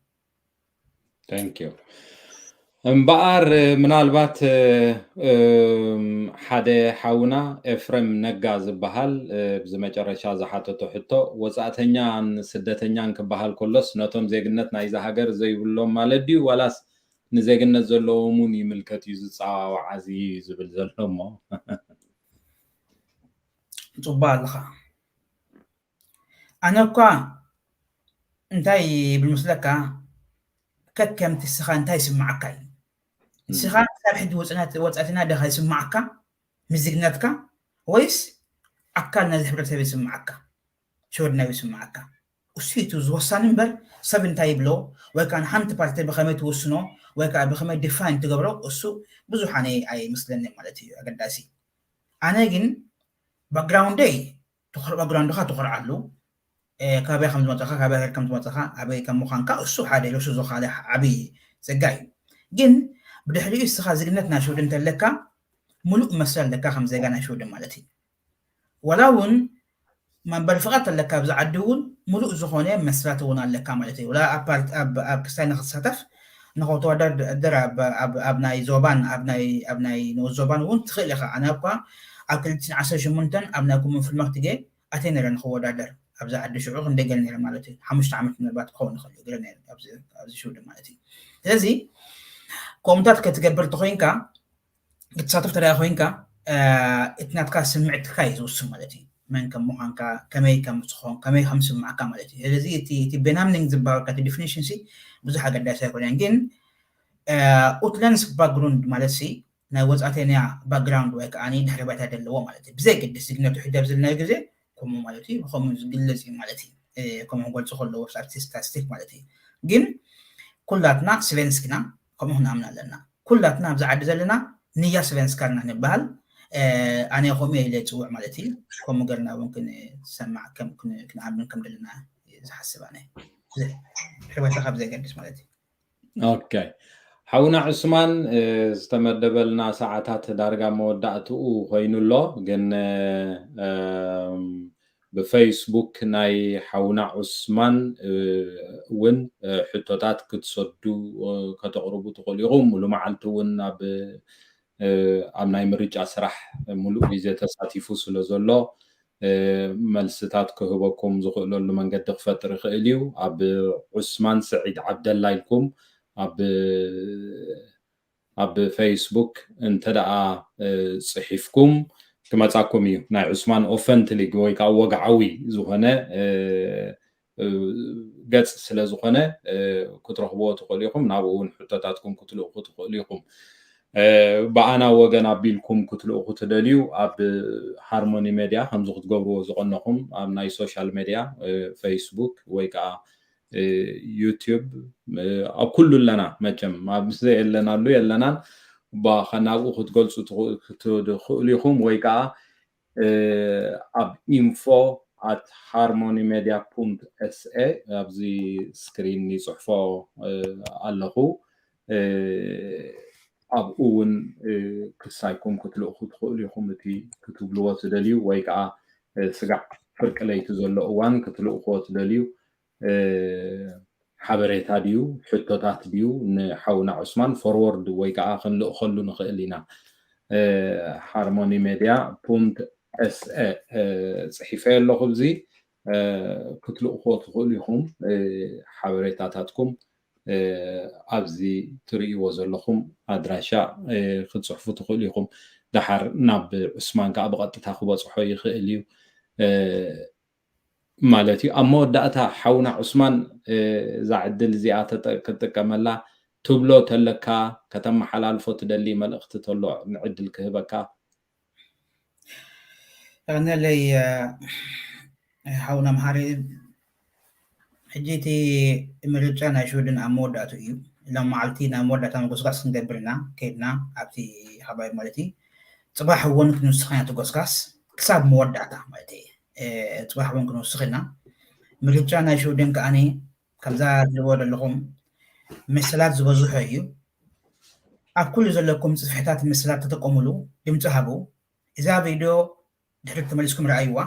Thank you። እምበኣር ምናልባት እ፣ እም፣ ሓደ ሓውና ኤፍሬም ነጋ ዝበሃል እ፣ ብዚ መጨረሻ ዝሓተቶ ሕቶ ወፃእተኛን ስደተኛን ክበሃል ከሎስ ነቶም ዜግነት ናይዛ ሃገር ዘይብሎም ማለት ድዩ ዋላስ ንዜግነት ዘለዎም እውን ይምልከት እዩ ዝፀዋወዓ እዚ ዝብል ዘሎ እሞ ፅቡቅ ኣለኻ። ኣነ እኳ እንታይ ይብል ምስለካ ከከምቲ ስኻ እንታይ ይስምዓካ እዩ። ስኻ ክሳብ ሕጂ ወፅነት ወፃእትና ደኻ ይስምዓካ ምዝግነትካ ወይስ ኣካል ነዚ ሕብረተሰብ ይስምዓካ ሽወድናዊ ይስምዓካ? እሱ እዩ እቲ ዝወሳኒ እምበር ሰብ እንታይ ይብሎ ወይ ከዓ ሓንቲ ፓርቲ ብኸመይ ትውስኖ ወይ ከዓ ብኸመይ ዲፋይን ትገብሮ እሱ ብዙሕ ኣነ ኣይመስለኒ ማለት እዩ ኣገዳሲ። ኣነ ግን ባክግራውንደይ ባክግራውንድካ ትኾርዓሉ ካበይ ከም ዝመፀኻ ካበይ ሃገር ከም ዝመፀኻ ኣበይ ከም ምዃንካ እሱ ሓደ ርእሱ ዝኻለ ዓብዪ ፀጋ እዩ። ግን ብድሕሪኡ እስኻ ዜግነት ናይ ሽወደን እንተለካ ሙሉእ መስል ኣለካ ከም ዜጋ ናይ ሽወደን ማለት እዩ። ዋላ እውን መንበሪ ፍቓድ ኣለካ ኣብዚ ዓዲ እውን ሙሉእ ዝኾነ መስራት እውን ኣለካ ማለት እዩ። ወላ ኣብ ፓርቲ ኣብ ኣብ ክስታይ ንክትሳተፍ ንኸተወዳደር ኣብ ኣብ ኣብ ናይ ዞባን ኣብ ናይ ኣብ ናይ ንኡስ ዞባን እውን ትኽእል ኢኻ። ኣነ እኳ ኣብ ክልተ ሽሕን ዓሰርተ ሸሞንተን ኣብ ናይ ኮሙን ፍልመክትጌ ኣትየ ነይረ ንክወዳደር ኣብዚ ዓዲ ሽዑ ክንደይ ገለ ነይረ ማለት እዩ። ሓሙሽተ ዓመት ምናልባት ክኸውን ይኽእል እዩ ገለ ነይረ ኣብዚ ኣብዚ ሽውደን ማለት እዩ። ስለዚ ከምኡታት ክትገብር ተኾይንካ ክትሳተፍ ተደኣ ኮይንካ እቲ ናትካ ስምዕትካ እዩ ዝውስን ማለት እዩ። መን ከም ምዃንካ ከመይ ከም ትኾን ከመይ ከም ስምዓካ ማለት እዩ። ስለዚ እቲ እቲ ቤናምኒንግ ዝበሃልካ እቲ ዲፊኒሽን ሲ ብዙሕ ኣገዳሲ ኣይኮነን። ግን ኡትለንስ ባክግሩንድ ማለት ሲ ናይ ወፃእተኛ ባክግራውንድ ወይ ከዓ ድሕሪ ባይታ ዘለዎ ማለት እዩ። ብዘይ ግድስ ዜግነቱ ሕጂ ኣብ ዘለናዮ ግዜ ከምኡ ማለት እዩ። ብከምኡ ዝግለፅ እዩ ማለት እዩ። ከምኡ ክገልፁ ከለዎ ኣብቲ ስታቲስቲክ ማለት እዩ። ግን ኩላትና ስቬንስክና ከምኡ ክንኣምን ኣለና። ኩላትና ኣብዚ ዓዲ ዘለና ንያ ስቬንስካርና ንበሃል። ኣነ ከምኡ ኢለ ይፅውዕ ማለት እዩ። ከምኡ ገርና እውን ክንሰማዕ ከም ክን- ክንኣምን ከም ዘለና ዝሓስብ ኣነ ሕርባታ ካብ ዘገድስ ማለት እዩ። ኦኬ ሓውና ዑስማን ዝተመደበልና ሰዓታት ዳርጋ መወዳእትኡ ኮይኑ ኣሎ። ግን ብፌስቡክ ናይ ሓውና ዑስማን እውን ሕቶታት ክትሰዱ ከተቕርቡ ትኽእሉ ኢኹም። ሙሉ መዓልቲ እውን ኣብ ኣብ ናይ ምርጫ ስራሕ ሙሉእ ግዜ ተሳቲፉ ስለ ዘሎ መልስታት ክህበኩም ዝኽእለሉ መንገዲ ክፈጥር ይኽእል እዩ። ኣብ ዑስማን ስዒድ ዓብደላ ኢልኩም ኣብ ኣብ ፌስቡክ እንተ ደኣ ፅሒፍኩም ክመፃኩም እዩ። ናይ ዑስማን ኦፈንት ሊግ ወይ ከዓ ወግዓዊ ዝኾነ ገፅ ስለ ዝኾነ ክትረኽብዎ ትኽእሉ ኢኹም። ናብኡ እውን ሕቶታትኩም ክትልእኹ ትኽእሉ ኢኹም። ብኣና ወገን ኣቢልኩም ክትልእኹ ትደልዩ ኣብ ሃርሞኒ ሜድያ ከምዚ ክትገብርዎ ዝቐነኹም ኣብ ናይ ሶሻል ሜድያ ፌስቡክ ወይ ከዓ ዩቲዩብ ኣብ ኩሉ ኣለና። መቸም ኣብ ምስ ዘየለናሉ የለናን ናብኡ ክትገልፁ ትኽእሉ ኢኹም ወይ ከዓ ኣብ ኢንፎ ኣት ሃርሞኒ ሜድያ ፑንት ኤስኤ ኣብዚ ስክሪን ይፅሕፎ ኣለኹ። ኣብኡ እውን ክሳይኩም ክትልእኹ ትኽእሉ ኢኹም። እቲ ክትብልዎ ትደልዩ ወይ ከዓ ስጋዕ ፍርቂ ለይቲ ዘሎ እዋን ክትልእኽዎ ትደልዩ ሓበሬታ ድዩ ሕቶታት ድዩ ንሓውና ዑስማን ፎርወርድ ወይ ከዓ ክንልእኸሉ ንኽእል ኢና። ሃርሞኒ ሜድያ ፑንት ኤስኤ ፅሒፈ ኣለኹ። እዚ ክትልእኽዎ ትኽእሉ ኢኹም። ሓበሬታታትኩም ኣብዚ ትርእይዎ ዘለኹም ኣድራሻ ክትፅሕፉ ትኽእሉ ኢኹም። ደሓር ናብ ዑስማን ከዓ ብቐጥታ ክበፅሖ ይኽእል እዩ ማለት እዩ። ኣብ መወዳእታ ሓውና ዑስማን እዛ ዕድል እዚኣ ክትጥቀመላ ትብሎ ተለካ ከተመሓላልፎ ትደሊ መልእኽቲ ተሎ ንዕድል ክህበካ። ቀነለይ ሓውና መሓሪ፣ ሕጂ እቲ ምርጫ ናይ ሽወደን ኣብ መወዳእቱ እዩ። ሎም መዓልቲ ናይ መወዳእታ ምጉስጋስ ክንገብር ኢና ከይድና ኣብቲ ሃባይ ማለት እዩ። ፅባሕ እውን ክንውስኽ ኢና እቲ ጎስጋስ ክሳብ መወዳእታ ማለት እዩ። ፅባሕ እውን ክንውስኽ ኢና። ምርጫ ናይ ሽወደን ከዓኒ ከምዛ ትልዎ ዘለኹም መሰላት ዝበዝሖ እዩ። ኣብ ኩሉ ዘለኩም ፅፍሕታት መሰላት ተጠቀሙሉ፣ ድምፂ ሃቡ። እዛ ቪድዮ ድሕሪ ተመሊስኩም ረኣይዋ፣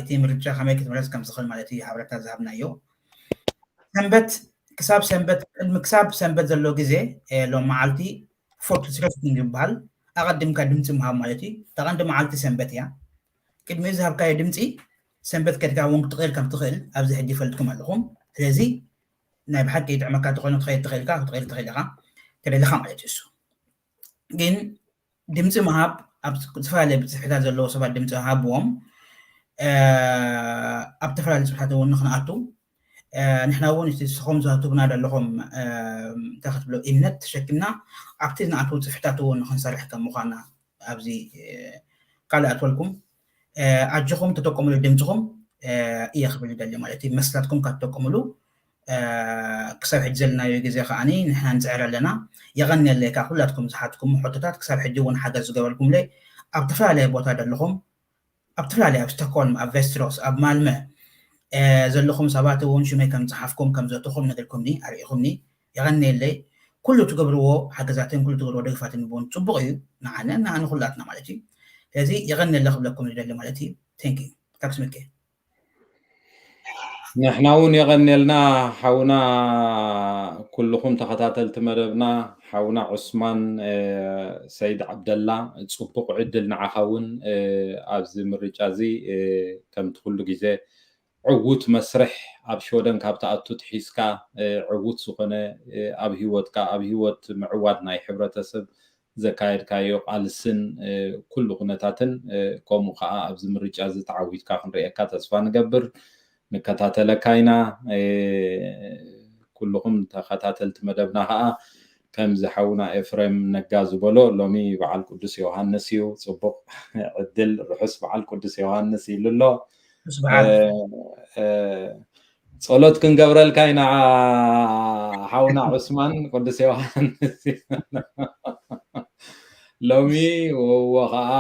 እቲ ምርጫ ከመይ ክትምረፅ ከም ዝኽእል ማለት እዩ። ሓበሬታ ዝሃብናዮ ሰንበት ክሳብ ሰንበት ቅድሚ ክሳብ ሰንበት ዘሎ ግዜ ሎም መዓልቲ ፎርት ስረፍቲንግ ይበሃል። ኣቐድምካ ድምፂ ምሃብ ማለት እዩ። እታ ቀንዲ መዓልቲ ሰንበት እያ። ቅድሚ ዝሃብካዮ ድምፂ ሰንበት ከድካ እውን ክትቕል ከም ትኽእል ኣብዚ ሕጂ ይፈልጥኩም ኣለኹም። ስለዚ ናይ ብሓቂ ይጥዕመካ ተኾይኑ ክትኸይድ ትኽእል ኢካ፣ ክትቕል ትኽእል ኢኻ ተደሊኻ ማለት እዩ። እሱ ግን ድምፂ ምሃብ ኣብ ዝተፈላለዩ ብፅፍሕታት ዘለዎ ሰባት ድምፂ ሃብዎም ኣብ ዝተፈላለዩ ፅፍሕታት እውን ንክንኣቱ ንሕና እውን እቲ ንስኹም ዘህትቡና ዘለኹም እንታይ ክትብሎ እምነት ተሸኪምና ኣብቲ ዝነኣትዉ ፅፍሕታት እውን ንክንሰርሕ ከም ምዃና ኣብዚ ቃል ኣትወልኩም ኣጆኹም ተጠቀሙሉ ድምፅኹም እየ ክብል ይደሊ ማለት እዩ። መስላትኩም ካብ ትጠቀሙሉ ክሳብ ሕጂ ዘለናዮ ግዜ ከዓኒ ንሕና ንፅዕር ኣለና። የቐንየለይ ካብ ኩላትኩም ዝሓትኩም ሕቶታት ክሳብ ሕጂ እውን ሓገዝ ዝገበርኩምለይ ኣብ ተፈላለየ ቦታ ዘለኹም ኣብ ተፈላለየ ኣብ ስቶክሆልም ኣብ ቬስትሮስ ኣብ ማልመ ዘለኹም ሰባት እውን ሽመይ ከም ዝሓፍኩም ከም ዘትኹም ነግርኩምኒ ኣርእኹምኒ። የቐንየለይ ኩሉ ትገብርዎ ሓገዛትን ኩሉ ትገብርዎ ደግፋትን እውን ፅቡቕ እዩ ንዓነ ንዓነ ኩላትና ማለት እዩ። ስለዚ የቐንየለ ክብለኩም ዝደሊ ማለት እዩ። Thank you። ታክስ ምልኬ። ንሕና እውን የቐንየልና ሓውና ኩልኹም ተኸታተልቲ መደብና ሓውና ዑስማን ሰይድ ዓብደላ ፅቡቕ ዕድል ንዓኻ እውን ኣብዚ ምርጫ እዚ ከምቲ ኩሉ ግዜ ዕዉት መስርሕ ኣብ ሸወደን ካብ ትኣቱ ትሒዝካ ዕዉት ዝኾነ ኣብ ሂወትካ ኣብ ሂወት ምዕዋት ናይ ሕብረተሰብ ዘካየድካዮ ቃልስን ኩሉ ኩነታትን ከምኡ ከዓ ኣብዚ ምርጫ እዚ ተዓዊትካ ክንርእየካ ተስፋ ንገብር። ንከታተለካ ኢና። ኩልኹም ተኸታተልቲ መደብና ከዓ ከምዚ ሓውና ኤፍሬም ነጋ ዝበሎ ሎሚ በዓል ቅዱስ ዮሃንስ እዩ። ፅቡቕ ዕድል ርሑስ በዓል ቅዱስ ዮሃንስ ኢሉ ኣሎ። ጸሎት ክንገብረልካ ኢና ሓውና ዑስማን ቅዱስ ዮሃንስ። ሎሚ እዎ ከዓ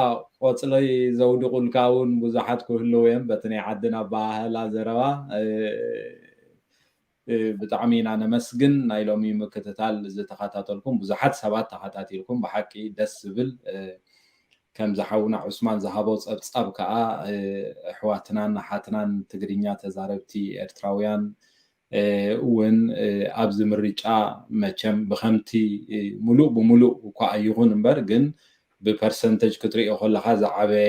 ቆፅለይ ዘውድቁልካ እውን ብዙሓት ክህልው እዮም በቲ ናይ ዓድና ኣበሃህላ ዘረባ። ብጣዕሚ ኢና ነመስግን ናይ ሎሚ ምክትታል ዝተኸታተልኩም ብዙሓት ሰባት ተኸታቲልኩም ብሓቂ ደስ ዝብል። ከምዚ ሓውና ዑስማን ዝሃቦ ፀብፃብ ከዓ ኣሕዋትናን ኣሓትናን ትግርኛ ተዛረብቲ ኤርትራውያን እውን ኣብዚ ምርጫ መቸም ብከምቲ ሙሉእ ብሙሉእ እኳ ኣይኹን እምበር ግን ብፐርሰንተጅ ክትሪኦ ከለካ ዝዓበየ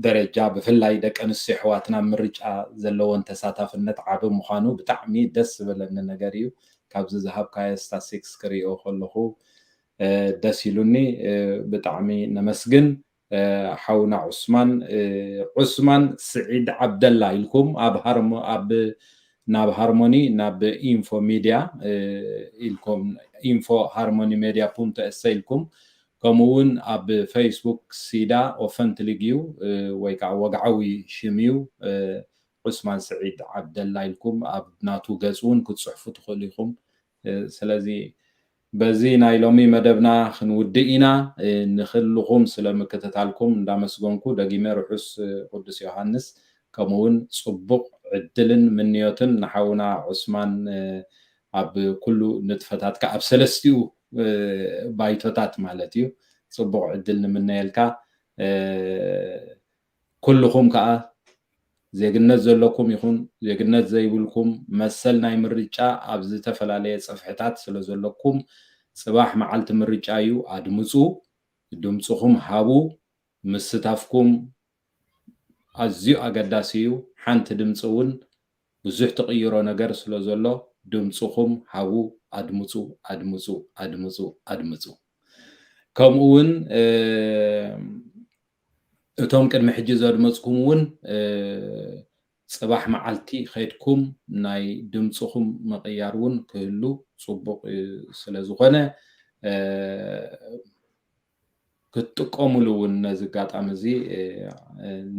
ደረጃ ብፍላይ ደቂ ኣንስትዮ ኣሕዋትና ምርጫ ዘለዎን ተሳታፍነት ዓቢ ምዃኑ ብጣዕሚ ደስ ዝበለኒ ነገር እዩ። ካብዚ ዝሃብካዮ ስታስቲክስ ክሪኦ ከለኹ ደስ ኢሉኒ። ብጣዕሚ ነመስግን ሓውና ዑስማን። ዑስማን ስዒድ ዓብደላ ኢልኩም ኣብ ሃርሞ ኣብ ናብ ሃርሞኒ ናብ ኢንፎ ሚድያ ኢልኩም ኢንፎ ሃርሞኒ ሜድያ ፑንቶ ኤሰ ኢልኩም ከምኡ እውን ኣብ ፌስቡክ ሲዳ ኦፈንትሊግ እዩ ወይ ከዓ ወግዓዊ ሽም እዩ። ዑስማን ስዒድ ዓብደላ ኢልኩም ኣብ ናቱ ገፅ እውን ክትፅሕፉ ትኽእሉ ኢኹም። ስለዚ በዚ ናይ ሎሚ መደብና ክንውድእ ኢና። ንክልኹም ስለ ምክትታልኩም እንዳመስገንኩ ደጊመ ርሑስ ቅዱስ ዮሃንስ ከምኡውን ፅቡቕ ዕድልን ምንዮትን ንሓውና ዑስማን ኣብ ኩሉ ንጥፈታትካ ኣብ ሰለስቲኡ ባይቶታት ማለት እዩ ፅቡቕ ዕድል ንምነየልካ። ኩልኹም ከዓ ዜግነት ዘለኩም ይኹን ዜግነት ዘይብልኩም መሰል ናይ ምርጫ ኣብ ዝተፈላለየ ፅፍሕታት ስለ ዘለኩም ፅባሕ መዓልቲ ምርጫ እዩ። ኣድምፁ፣ ድምፅኹም ሃቡ። ምስታፍኩም ኣዝዩ ኣገዳሲ እዩ። ሓንቲ ድምፂ እውን ብዙሕ ትቕይሮ ነገር ስለ ዘሎ ድምፅኹም ሃቡ። ኣድምፁ ኣድምፁ ኣድምፁ ኣድምፁ። ከምኡ እውን እቶም ቅድሚ ሕጂ ዘድመፅኩም እውን ፅባሕ መዓልቲ ከድኩም ናይ ድምፅኹም ምቕያር እውን ክህሉ ፅቡቕ ስለ ዝኾነ ክትጥቀሙሉ እውን ነዚ ኣጋጣሚ እዚ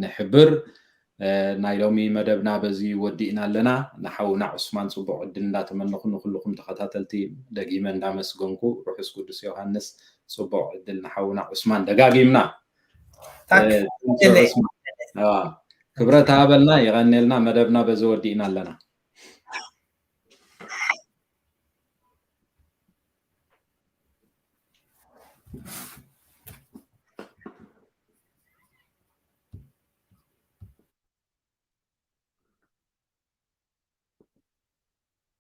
ንሕብር። ናይ ሎሚ መደብና በዚ ወዲእና ኣለና። ንሓውና ዑስማን ፅቡቕ ዕድል እንዳተመነኹ ንኩልኹም ተኸታተልቲ ደጊመ እንዳመስገንኩ ርሑስ ቅዱስ ዮሃንስ። ፅቡቕ ዕድል ንሓውና ዑስማን ደጋጊምና። ክብረት ሃበልና። የቐኔልና። መደብና በዚ ወዲእና ኣለና።